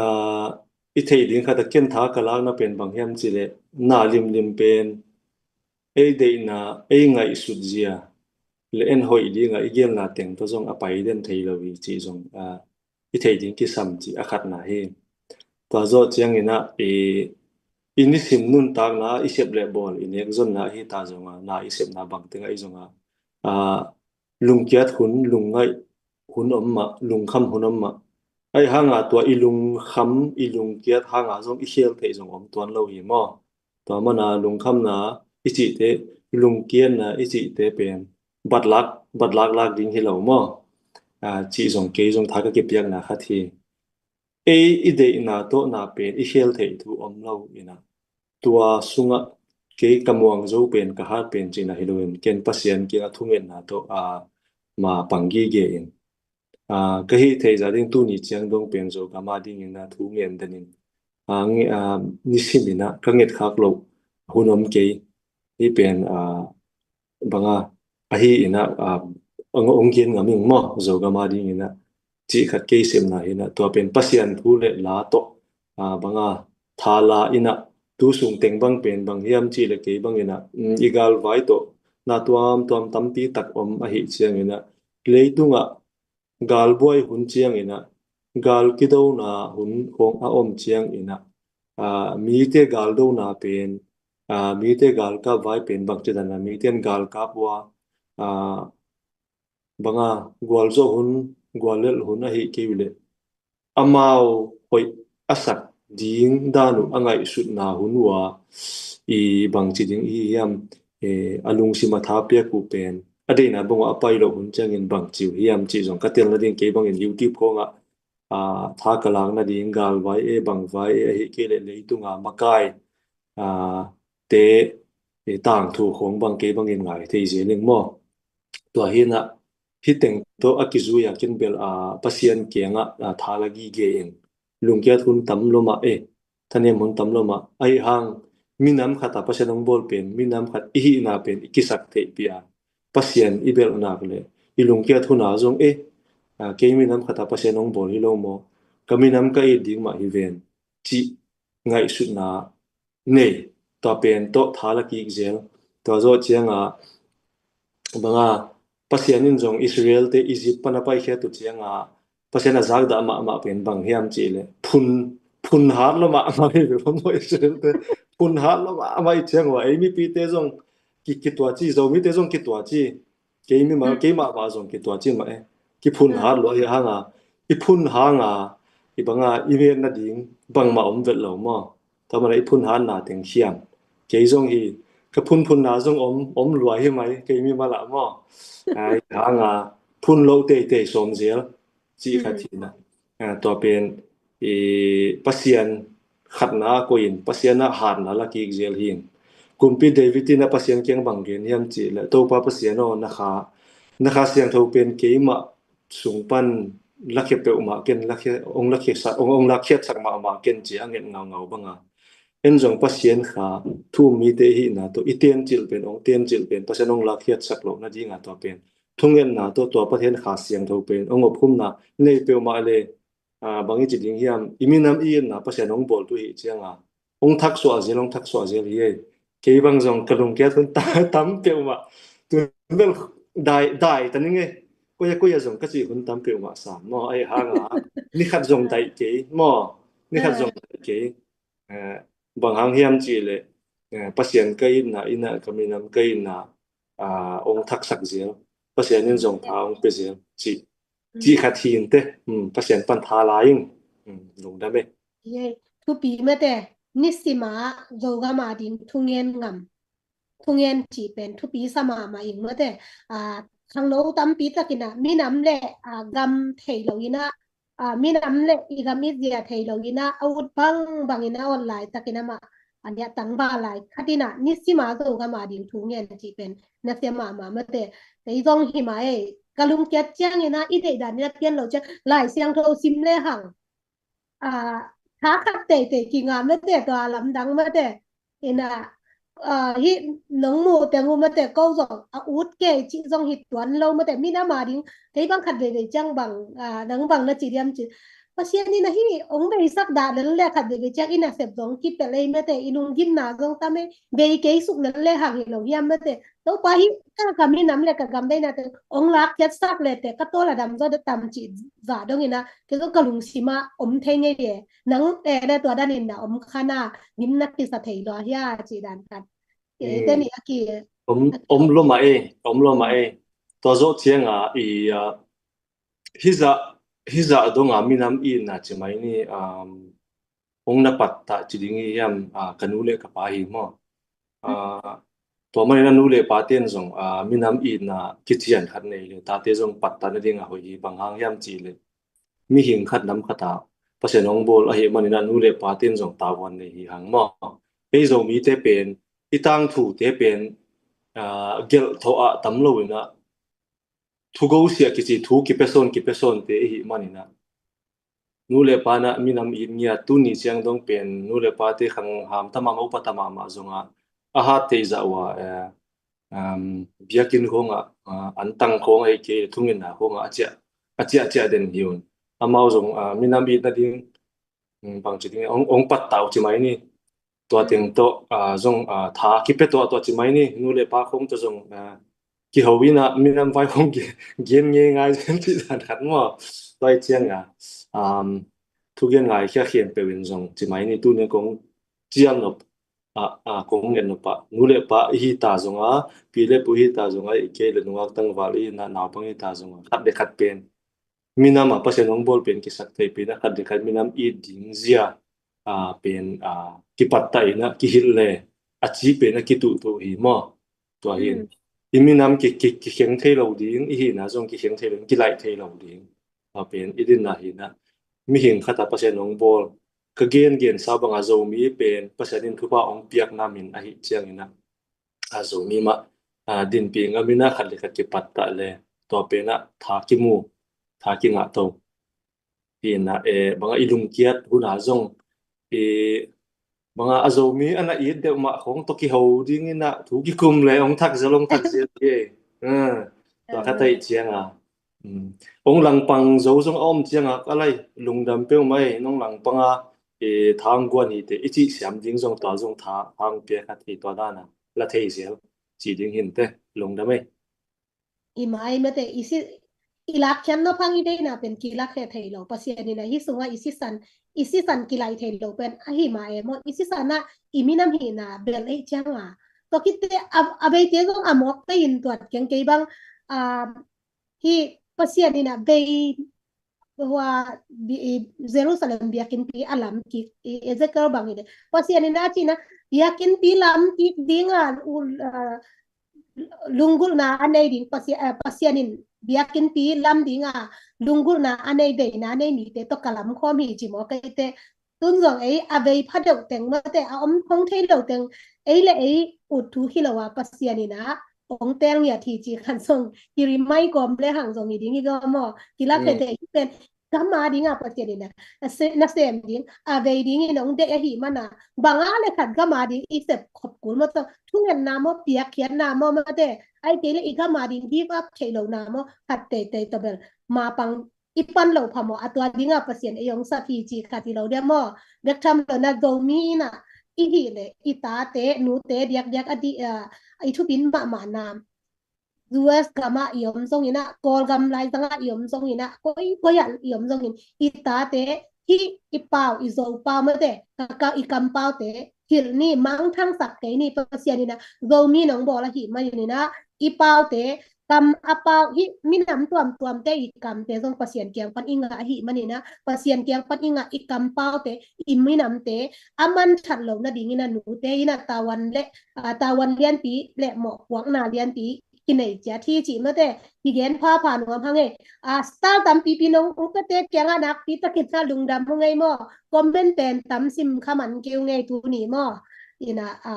i theih ding khat a ken tha ka lakna pen bang hiam ci le na limlim pen ei deihna, ei ngaihsut zia le en hoih dinga i gelna teng tawh zong a pai den thei lo hi ci zong, a, i theih ding kisam ci a khatna hi. Tua zawh ciangin ah i, i nisim nuntakna i sep le bawl i nek zonna hi ta zonga na i sepna bang tengah i zonga, a, lungkiat hun, lungngaih hun om mah, lungkham hun om mah. Ahi hanga tua i lungkham, i lungkiat hanga zong i khel theih zong om tuan lo hi maw. Tua mana lungkhamna i cihte, lungkiatna i cihte pen batlak, batlak lak ding hi lo maw. A, cih zong kei zong tha ka kipiakna khat hi. Ei i deihna tawh na pen i khel theih thu om lo ina. Tua sungah kei ka muang zo pen ka hat pen cihna hi loin ken Pasian kiangah thungetna tawh, a, ma pang gige in. A, ka hih theih zah ding tuni ciang dong pen Zogam a dingin a thu ngen denin, a, nge-, a, nisim ina ka ngetkhak loh hun om kei. Hih pen, a, banga ahi ina, a, ong, ong gen ngam ing maw, Zogam a dingin a cih khat kei sepna hi ina tua pen Pasian thu le la tawh, a, banga thala ina tu sung teng bang pen bang hiam cih le kei bang ina, mm, i galvai tawh na tuamtuam tampi tak om ahi ciang ina leitungah galbuai hun ciang ina gal kidona hun khawng a om ciang ina, a, mite galdona pen, a, mite galkap vai pen bang ci dan a mite in galkap uh a, a, banga gualzawh hun, guallelh hun ahi kei uh leh amau hoih a sak ding dan uh a ngaihsutna hun uh a i bangci ding i hi hiam, e, a lungsim a tha piak uh pen a deihna bang uh a pai loh hun ciangin bangci uh hiam cih zong ka telna ding kei bangin YouTube khawngah, a, tha ka lakna ding galvai e, bangvai e, ahi kei leh leitunga makai, a, te, e, tangthu khawng bang kei bangin ngai thei zel ing maw. Tua hi ina hih teng tawh a kizui a ken bel, a, Pasian kiangah, a, tha la gige in lungkiat hun tam lo mah e, thanem hun tam lo mah. Ahi hang minam khat a Pasian hong bawl pen, minam khat i hihna pen i kisak theihpih a Pasian i belh nak le i lungkiat hun a zong e, a, kei minam khat a Pasian hong bawl hi lo maw, ka minam ka it ding mah hi ven cih ngaihsutna nei, tua pen tawh tha la kik zel. Tua zawh cianga banga Pasian in zong Israel te Egypt pan a paikhiat uh cianga Pasian a zakdah mahmah pen bang hiam cih le phun, phun hat lo mahmah hi ve maw Israel te. Phun hat lo mahmah hi ciang uh a ei mipite zong ki, kituaci, Zomite zong kituaci. Kei mi mah, kei mahmah zong kituaci mah e. Kiphun hat lo ahi hanga, i phun hanga i banga i metna ding bangmah om vet lo maw. Tua mana i phun hatna teng khiam. Kei zong hi ka phunphunna zong om, om lua hi mai kei mi mah lah maw. Ahi hanga phun lo teitei sawm zel cih khat hi ina. A, tua pen i Pasian khatna a koih in Pasian ah hatna la kik zel hi. Kumpi David in a Pasian kiang bang gen hiam cih le Topa Pasian aw, na kha, na kha siangtho pen keimah sung pan lakhia peuhmah ken, lakhia, ong lakhiasak, ong, ong lakhiatsak mahmah ken ci a nget ngaungau banga. En zong Pasian kha thu um mite ihina tawh i tencilh pen, ong tencilh pen Pasian ong lakhiatsak loh nadinga tua pen thungetna tawh tua Pathian kha siangtho pen ong opkhumna nei peuhmah le, a, bang i ci ding hiam, i minam i itna Pasian ong bawl tu hi cianga ong thaksuah zel, ong thaksuah zel hi ei. Kei bang zong ka lungkiat hun ta-, tam peuhmah. Tun bel dai, dai ta ning ei. Koia, koia zong ka cih hun tam peuhmah sam maw, ahi hanga ni khat zong daih kei maw, ni khat zong daih kei. Eh, bang hang hiam cih leh, eh, Pasian ka itna, ina ka minam ka itna, ah, ong thaksak zel, Pasian in zong tha ong pia zel cih, cih khat hi inteh. Hmm, Pasian pan tha lai ing. Hmm, lungdam ei. Thupi mate, nisima Zogama ding thungen ngam, thungen cih pen thupi sa mahmah ing mate. Ah, khangno tampi takin ah minam le, ah, gam thei lo in ah, ah, minam le i gam i zia thei lo in ah, a ut bangbang in ah, a ot laitakin amah a niah tangval lai khatin ah nisima Zogama ding thungen cih pen nasia mahmah mate. Kei zong hi mah ei, ka lungkiat ciangin ah i deihdan in ah pian lo ciang Lai Siangtho sim le hang, ah, tha khat teitei kingam mate, tua lamdang mate. Ina, ah, hih nong muh teng uh mate, ko zong a ut kei cih zong hi tuan lo mate. Minam a ding kei bang khat veivei ciang bang, ah, nang bang na ci diam ci, Pasian in ah hih ong veisak dah lel le khat veivei ciang i nasep zong kipelh ei mate, i lunggimna zong tam ei, vei kei suk lel le hang hi lo hiam mate. Topa hih ka, ka minam le ka gam deihna teng ong lakkhiatsak le teh ka tawl a dam zaw de tam cih zah dongin ah kei zong ka lungsim ah om thei ngei e. Nang teh le tua danin na om khan a lim na kisa thei lua hia cih dan khat. Kei te nih a ki om, om lo mah ei, om lo mah ei. Tua zawh cianga i, ah, hizah, hizah donga minam itna ci mai ni, um, ong na pattah ci ding hi hiam, ah, ka nu le ka pa hi maw. Ah, tua manin a nu le pa ten zong, ah, minam itna kician khat nei le tate zong pattah nadinga hoih hi, bang hang hiam cih leh mihing khat nam khat ah Pasian ong bawl ahih manin a nu le pa ten zong tavuan nei hi hang maw. Ei Zomite pen, i tangthute pen, ah, gelh thawh ah tam lo in ah, thu gosiah kici, thu kipia sawn, kipia sawnte ihih manin ah, nu le pa in ah minam it ngiat, tuni ciang dong pen nu le pate khang hamta mahmah, upa ta mahmah zongah a hat theih zah uh a, eh, um, biakinn khawngah, ah, an tang khawng ahih kei le thungetna khawngah a ciah, a ciah, ciah den hi un. Amau zong, ah, minam it nading, um, bang ci ding, ong, ong pattah uh ci mai ni. Tua teng tawh, ah, zong, ah, tha kipia tuahtuah ci mai ni. Nu le pa khawng tawh zong, ah, kiho in ah minam vai khawng gen, gen ngeingai zen cih dan khat maw. Tua ih cianga, um, thugen ngaikhia khempeuh in zong ci mai ni. Tuni kong cial nop, ah, ah, kong nget nop ah, nu le pa ihi ta zongah, pi le pu ihi ta zongah, i kei le nungak tangval ihi na, naupang ihi ta zongah, khat le khat pen minam ah Pasian hong bawl pen kisak thei pen a, khat le khat minam it ding zia, ah, pen, ah, kipattah in ah kihilh le a ci pen a kituhtuh hi maw. Tua hin i minam ki, ki, kikheng thei lo ding, ihina zong kikheng thei lo ding, kilaih thei lo ding. Tua pen i dinna hi in ah, mihing khat ah Pasian hong bawl, ka gengensa banga Zomi pen Pasian in thupha hong piakna min ahih ciangin ah, a, Zomi mah, a, dinpih ngam in ah khat le khat kipattah le tua pen ah tha kimu, tha kingah to. Hi in ah, eh, banga i lungkiat hun ah zong, eh, banga a Zomi a na it deuh mah khawng tawh kiho ding in ah thu kikum le hong thak zel, hong thak zel hi. Eh, tua khat ahih cianga, um, hong langpang zo zong a om cianga, ka lai lungdam peuhmah ei, nong langpang a, eh, tha hong guan hi teh i cih siam ding zong, tua zong tha, tha hong pia khat hi, tua dan a la thei zel ci ding hi inteh, lungdam ei. I mai mate, i si, i lakkhiat nop hang i deihna pen kilakhia thei lo. Pasian in ah hih sungah i sisan, i sisan kilaih thei lo pen ahi mai maw. I sisan ah i minam hihna belh ahih cianga, tua khit teh a, a veite zong a mawk pei in tuat keng, kei bang, ah, hih Pasian in ah vei hua bi-, i Jerusalem biakinnpi a lam kik, i Ezekiel bang hi de. Pasian in ah a cihna, biakinnpi lam kik dinga, u, ah, lunggulhna a nei ding Pasia-, ah, Pasian in biakinnpi lam dinga lunggulhna a nei, veina a nei mite tawh ka lam khawm hi ci maw, kei teh. Tun zong ei a vei pha deuh teng mate, a om khong thei lo teng, ei le ei ut thu hi lo a, Pasian in ah ong teel ngiat hi ci khan zong kiri mai kawm le hang zong hi ding hi gawm aw. Kila khe te hi pen gam a ding a Pasian in a, a se-, na sem ding a vei ding in ong deih ahi mana, bang a le khat gam a ding i sep khop kul maw, tawh thungetna maw, piakkhiatna maw, mate, ai kei le i gam a ding give up thei lo na maw, khat teitei tawh bel ma pang i pan lo pha maw, a tua ding a Pasian ei ong sap hi ci khat hi lo dia maw. Bek tham lo na Zomi in a i hi le i tate nute diakdiak a di, a, i thupin mahmah na. U S gam ah i om zongin a, Kawlgam laizang ah i om zongin a, koi koi ah i om zongin i tate hih i pau, i Zo pau mate, ka, ka, i kampaute hilh ni, mangthangsak kei ni, Pasian in a Zomi nong bawl ahi manin a, i paute kam a pau hih minam tuamtuamte i kamte zong Pasian kiang pan i ngah ahi manin a, Pasian kiang pan i ngah i kampaute, i minamte a manthat lo nadingin a nute in a tavuan le, a, tavuan lianpi le mawhpuakna lianpi kinei ciat hi ci mate, kigen phapha nuam hang e. A, star tampipi nong ung pete kiangah nakpi takin a lungdam hong ei maw. Comment pen tam sim kha man keu ngei tuni maw. Ina, a,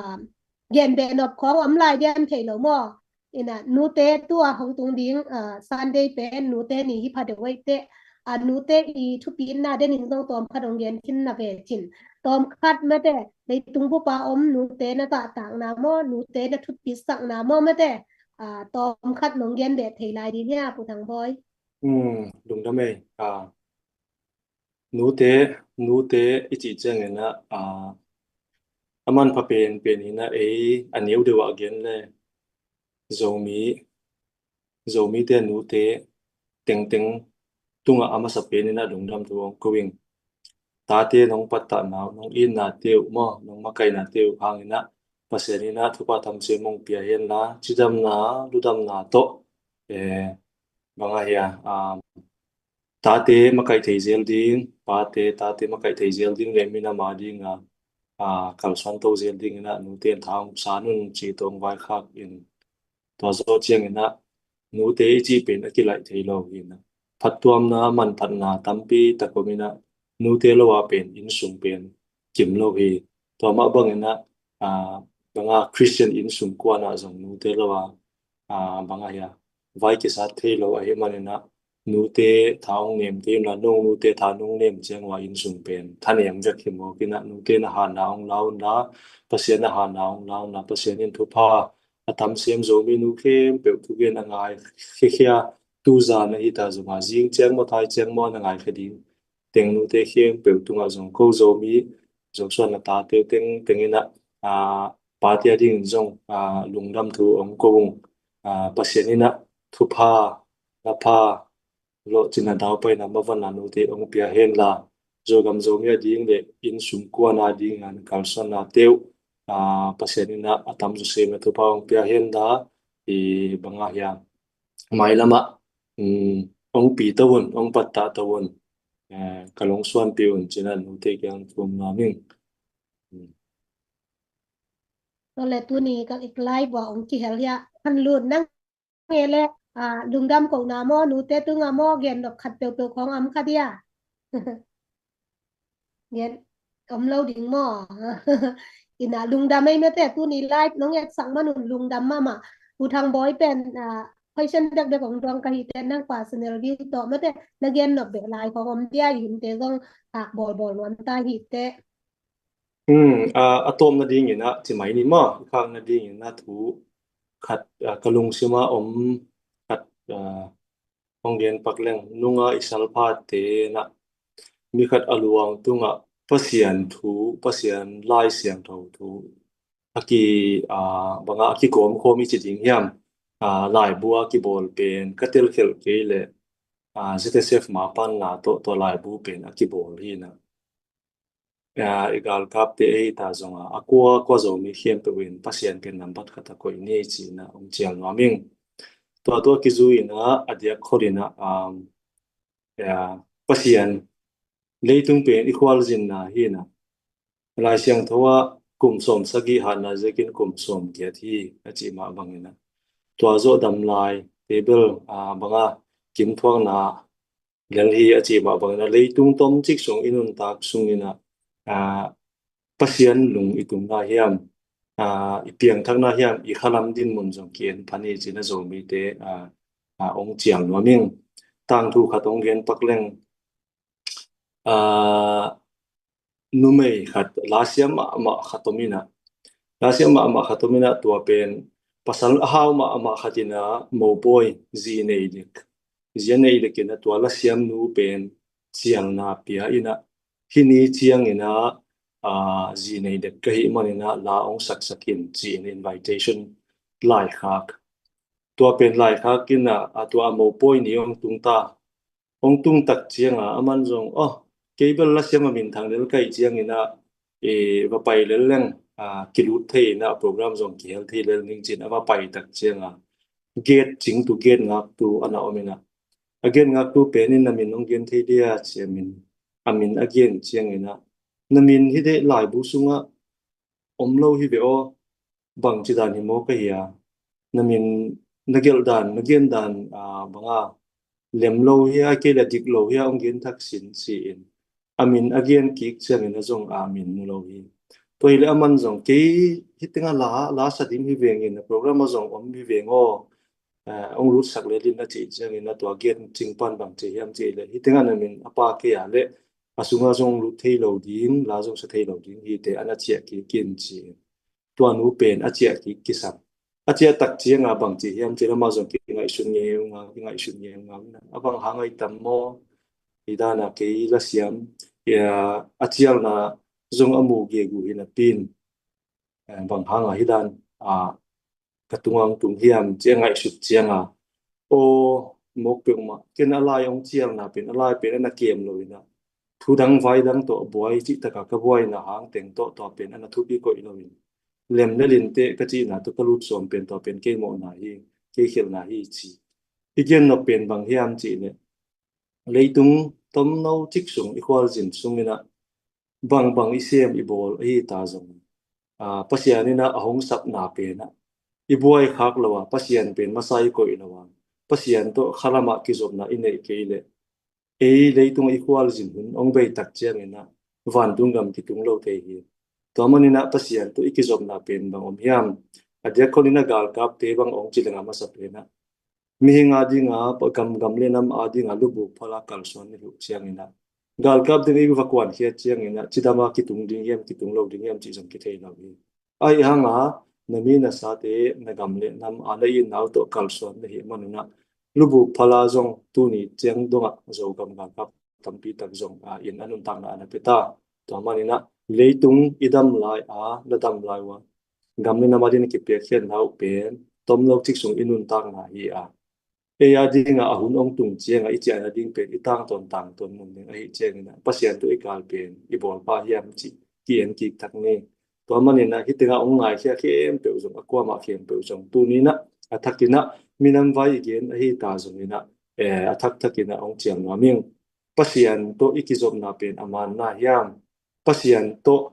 gen beh nop khawng om lai diam thei lo maw. Ina, nute tua hong tung ding, a, Sunday pen nute ni hi pha deuh ei teh. A, nute i thupitna denin zong tawmkhat hong gen khin na ve cin. Tawmkhat mate, leitung bupa om nute na zahtakna maw, nute na thupisakna maw mate, a, tawmkhat nong gen beh thei lai ding hia, Pu Thang Bawi? Um, lungdam ei. A, nute, nute i cih ciangin a, a, a manpha penpen in a ei a neu deuh ah gen le Zomi, Zomite nute tengteng tungah a masa penin a lungdam thu ong ko ing. Tate nong pattahna uh, nong itnate uh maw, nong makainate uh hangin a Pasian in a thupha tamsem ong pia hen la, cidamna, ludamna tawh, eh, bang a hia, um, tate makaih thei zel ding, pate, tate makaih thei zel ding le minam a ding a, a, kalsuan to zel ding in a nute in tha ong san un ci tawh ong vaikhak in, tua zawh ciangin a nute i cih pen a kilaih thei lo hi in a, phattuamna, manphatna tampi tak om in a, nute lo a pen innsung pen kim lo hi. Tua mah bangin a, a, bang a Christian innsung kuan ah zong nute lo a, a, bang a hia, vai kisat thei lo ahi manin a, nute tha ong nem thei un la, nong nute tha nong nem ciang ua innsung pen thanem vek hi mawk in a, nute na hatna ong la un la, Pasian na hatna ong la un la, Pasian in thupha a tamsem Zomi nu khempeuh thugen a ngai khiakhia, tuzan ahi ta zong a, zing ciang maw, thai ciang maw, na ngaikhia ding teng nute khempeuh tungah zong ko Zomi, Zosuan a tate tengteng in a, a, pate a dingin zong, a, lungdam thu ong ko ung. A, Pasian in a thupha, lapha, lawhcinna, daupaina, mavanna nute ong pia hen la, Zogam Zomi a ding le innsung kuan a ding a kalsuanna te uh, a, Pasian in a a tam zaw sem a thupha ong pia hen la, i bang a hia, mailam ah, um, ong pi to un, ong pattah to un, eh, ka lungsuanpih un ci in a nute kiang thum nuam ing. Um. Tua le tuni ka ik lai bua ong kihel hia, han lut nang e le, a, lungdam kohna maw, nute tunga maw, gen nop khat peuhpeuh khawng om kha dia? Gen om lo ding maw? Ina lungdam ei mate, tuni live nong etsak man un lungdam mahmah. Pu Thang Bawi pen, a, question bekbek ong duang ka hi teh, nang personal view tawh mate, na gen nop beh lai khawng om dia, i hinte zong khak bawlbawl nuam ta hi teh. Um, a, a tawpna dingin a, ci mai ni maw, i khakna dingin a thu khat, a, ka lungsim a om khat, a, hong gen pak leng, nunga i salphate na, mi khat a luang tungah Pasian thu, Pasian Lai Siangtho thu a ki, a, bang a, a kikawm khawm i ci ding hiam, a, laibu a kibawl pen ka telkhelh kei le, a, Z S F ma pan la tawh, tua laibu pen a kibawl hi na. A, i galkapte ei ta zong a, a kua kua Zomi khempeuh in Pasian pen nambat khat a koih ni ci in a ong cial nuam ing. Tua tua kizui in a, a diak khol in a, um, a, Pasian leitung pen i khualzinna hi na. Lai Siangtho ah kum sawm sagih hatna ziakin kum sawm giat hi a ci mah bangin a, tua zawh dam lai te bel, a, bang a, kimthuakna lel hi a ci mah bangin a, leitung tomcik sung i nuntak sungin a, a, Pasian lung i tung lai hiam, aa, i piangthakna hiam, i khalam dinmun zong ki-en pha ni ci-in a Zomite, aa, aa, ong cial nuam ing. Tangthu khat ong gen pak leng, aa, numei khat, lasiam mahmah khat om in ah, lasiam mahmah khat om in ah, tua pen pasal a hau mahmah khat in ah mopawi zi nei dek, zi a nei dek in ah tua lasiam nu pen cialna pia in ah, hih ni ciangin ah, aa, zi nei dek ka hih manin ah la ong saksak in ci-in invitation laikhak. Tua pen laikhak in ah, a tua a mopawi ni ong tung ta. Ong tung tak ciang a, aman zong, oh, kei bel lasiam a minthang lel ka hih ciangin ah, e, va pai lel leng, aa, kilut thei in ah, program zong kihel thei lel ning ci-in a va pai tak ciang a, gate cingtu, gate ngaktu a na om in ah, a gate ngaktu pen in, "Na min ong gen thei dia?" ci a min, a min a gen ciangin ah, "Na min hi deh, laibu sungah om lo hi ve aw, bangci dan hi maw ka hia? Na min, na gelh dan, na gen dan, aa, banga lem lo hia, kei le dik lo hia, ong gen thak sin," ci-in. A min a gen kik ciangin a zong a min mu lo hi. Tua hileh aman zong, "Kei hih tengah la, la sa ding hi vengin, a program a zong om hi veng aw, aa, ong lutsak lel in," a cih ciangin a tua gate cing pan bang ci hiam cih leh, "Hih tengah na min a pha kei a leh a sungah zong lut thei lo ding, la zong sa thei lo ding hi teh," a na ciah kik in ci. Tua nu pen a ciah kik kisam. A ciah tak ciang a bang ci hiam cih leh amah zong kingaihsun ngeungau, kingaihsun ngeungau in ah, "A bang hang a i tam maw? Hi dan a kei lasiam, aa, a cialna zong a mu gegu hi napi in, aa, bang hang a hih dan, aa, ka tungah ong tung hiam?" ci a ngaihsut ciang a, "Aw, mawk peuhmah, ken a lai ong cialna pen, a lai pen a na kem lo in ah, thu dang vai dang tawh buai cih tak a ka buaina hang teng tawh tua pen a na thupi koih lo in, lem lel in teh, ka cihna tawh ka lut sawm pen tua pen kei mawhna hi, kei khelhna hi," ci. I gen nop pen bang hiam cih leh, leitung tomno cik sung i khualzin sung in ah, bangbang i sem i bawl ahi ta zong, aa, Pasian in ah a hong sapna pen ah i buai khak lo a, Pasian pen masa i koih lo a, Pasian tawh khalam ah kizopna i neih kei leh, ei leitung i khualzin hun ong bei tak ciangin ah vantung gam kitung lo thei hi. Tua manin ah Pasian tawh i kizopna pen bang om hiam? A diakhon in ah galkapte bang ong ci leng a masa pen ah, mihing a ding a, pa gam, gam le nam a ding a lubuk phala kalsuan na hi uh ciangin ah, galkap ding i va kuankhiat ciangin ah, cidam a kitung ding hiam, kitung lo ding hiam cih zong kithei lo hi. Ahi hang a, na mi na sate, na gam le nam a, na it na uh tawh kalsuan na hih manin ah, lubuk phala zong tuni ciang dong ah Zogam galkap tampi tak zong, aa, in a nuntakna a na pia ta. Tua manin ah leitung i dam lai a, na dam lai uh a, gam le nam a ding a kipiakkhiatna uh pen tomno cik sung i nuntakna hi a, ei a ding a, a hun ong tung ciang a i ciahna ding pen i tangtawn, tangtawn mun ding ahih ciangin ah, Pasian tawh i kal pen i bawl pha hiam cih ki-en kik thak ni. Tua manin ah hih teng ah ong ngaikhia khempeuh zong, a kuamah khempeuh zong, tuni in ah a thak in ah minam vai i gen ahi ta zongin ah, eh, a thakthak in ah ong cial nuam ing. Pasian tawh i kizopna pen a man na hiam? Pasian tawh,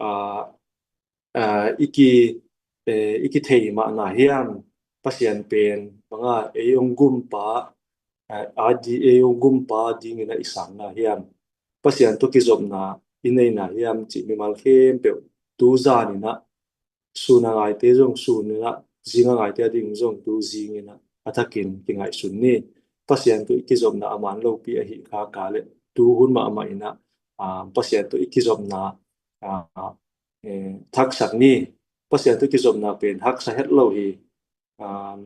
aa, aa, i ki, eh, i kithei mah na hiam? Pasian pen banga ei ong gumpa, aa, a di, ei ong gumpa dingin ah i sang na hiam? Pasian tawh kizopna i nei na hiam cih mimal khempeuh tu zan in ah, sun a ngaite zong sun in ah, zing a ngaite a ding zong tu zing in ah, a thakin kingaihsun ni. Pasian tawh i kizopna a man lopi ahih khak leh, tu hun mahmah in ah, aa, Pasian tawh i kizopna, aa, eh, thaksak ni. Pasian tawh i kizopna pen haksa het lo hi. Aa,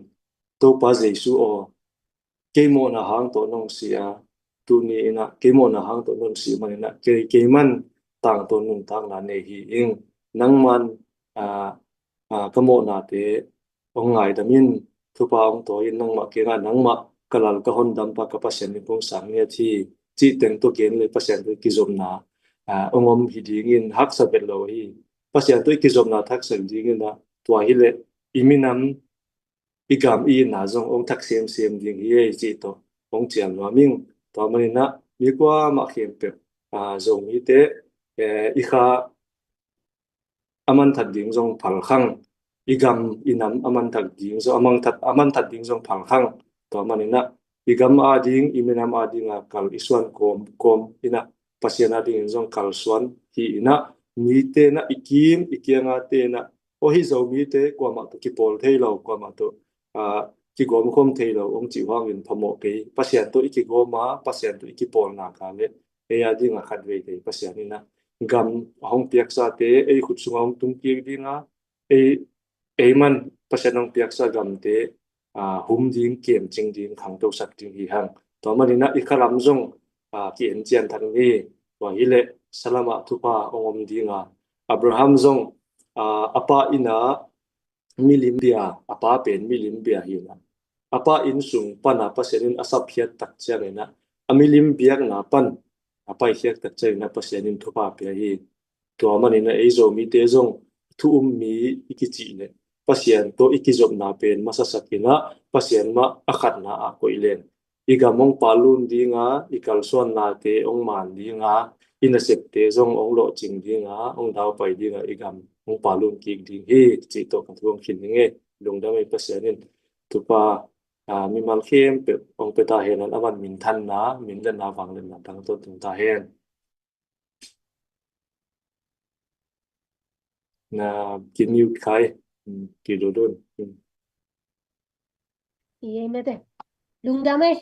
Topa Jesu aw, kei mawhna hang tawh nong si a, tuni in ah kei mawhna hang tawh nong si manin ah, kei, kei man tangtawn nuntakna nei hi ing. Nangman, aa, aa, ka mawhnate ong ngaidam in, thupha ong tawi in, nangmah kiangah, nangmah ka Lal, ka Hondampa, ka Pasian min kong sang ngiat hi, cih teng tawh gen le Pasian tawh i kizopna, aa, ong om hi dingin haksa vet lo hi. Pasian tawh i kizopna thaksak dingin ah, tua hileh i minam, i gam, i itna zong ong thak semsem ding hi ei cih tawh ong cial nuam ing. Tua manin ah mi kuamah khempeuh, aa, Zomite, eh, i kha a manthat ding zong phalkhang, i gam i nam a manthat ding zong, a mangthat, a manthat ding zong phalkhang. Tua manin ah i gam a ding, i minam a ding a kal i suan kawmkawm in ah, Pasian a dingin zong kalsuan hi in ah, mite in ah, i kim i kiang a te in ah, Aw, hih Zomite kuamah tawh kipawl thei lo, kuamah tawh, ah, kigawm khawm thei lo hong cih uh hangin phamawh kei. Pasian tawh i kigawm a, Pasian tawh i kipawl nak leh ei a dingah khatvei thei Pasian in ah gam a hong piaksate ei khut sungah hong tung kik ding a, ei, ei man Pasian hong piaksa gamte, ah, hum ding, kiamcing ding, khangtosak ding hi hang. Tua manin ah i khalam zong, ah, ki-en cian thak ni. Tua hileh salam ah thupha hong om ding a, Abraham zong, ah, a pa inn ah milim bia, a pa pen milim bia hi in ah, a pa inn sung pan a Pasian in a sapkhiat tak ciangin ah, a milim biakna pan a paikhiat tak ciangin ah Pasian in thupha pia hi. Tua manin ah ei Zomite zong thu um mi i kicih leh Pasian tawh i kizopna pen masasak in ah Pasian mah a khatna ah koih leng i gam hong palun ding a, i kalsuannate hong man ding a, i nasepte zong hong lawhcing ding a, hong daupai ding a, i gam hong palun kik ding hi, cih tawh ka thu hong khin hi ing ei. Lungdam ei, Pasian in thupha, ah, mimal khempeuh hong pia ta hen. Aman minthanna, minletna, vangliatna tang tawh tung ta hen. Na ki-mute khai. Hmm, kidodon. Hmm. Ei mate. Lungdam ei.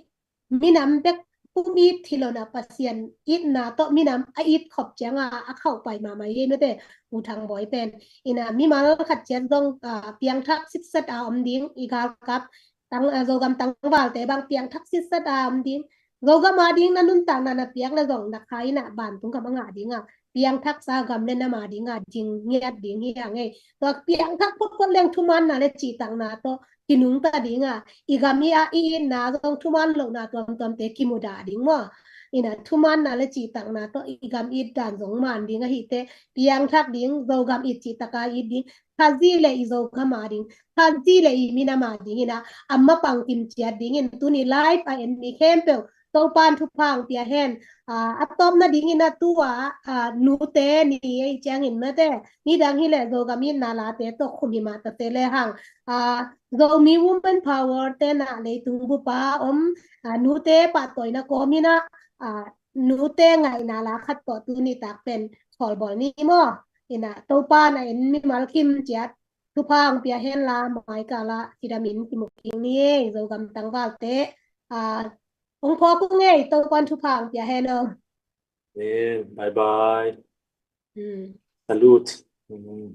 Minam bek pum it hi lo in ah, Pasian itna tawh minam a it khop ciang a, a khauhpai mahmah ei mate. U Thang Bawi pen in ah mimal khat ciat zong, ah, piangthak sitset a om ding, i galkap tang, ah, Zogam tangvalte bang piangthak sitset a om ding. Zogam a ding na nuntakna na piak leh zong na kha in ah vantung gam a ngah ding a, piangthaksa gam leh nam a ding a ding ngiat ding hi hang ei. Tua piangthak photphot leng thumaanna leh cihtakna tawh kinungta ding a, i gam i a i itna zong thumaan lohna tuamtuamte kimudah ding maw. In ah thumaanna leh cihtakna tawh i gam it dan zong maan ding ahih teh, piangthak ding, Zogam it cihtak a it ding, Khazih leh i Zogam a ding, Khazih leh i minam a ding in ah a mapang kim ciat ding in tuni live a en mi khempeuh Topa'n thupha hong pia hen. Ah, a tawpna dingin ah tu-a, ah, nute ni ei ciangin mate, nidang hileh Zogam itna late tawh khum hi mah ta se lehang, ah, Zomi Women Power te in ah leitung bup a om, ah, nute pahtawina kawmin ah, ah, nute ngaihna la khat tawh tuni tak pen khawlbawl ni maw. In ah Topa'n a en mimal kim ciat thupha hong pia hen la, mai kal ah kidamin kimu kik ni ei, Zogam tangvalte. Ah, hong phawk ung ei, Topa'n thupha hong pia hen aw. Eh, bye bye. Hmm. Salute. Hmm.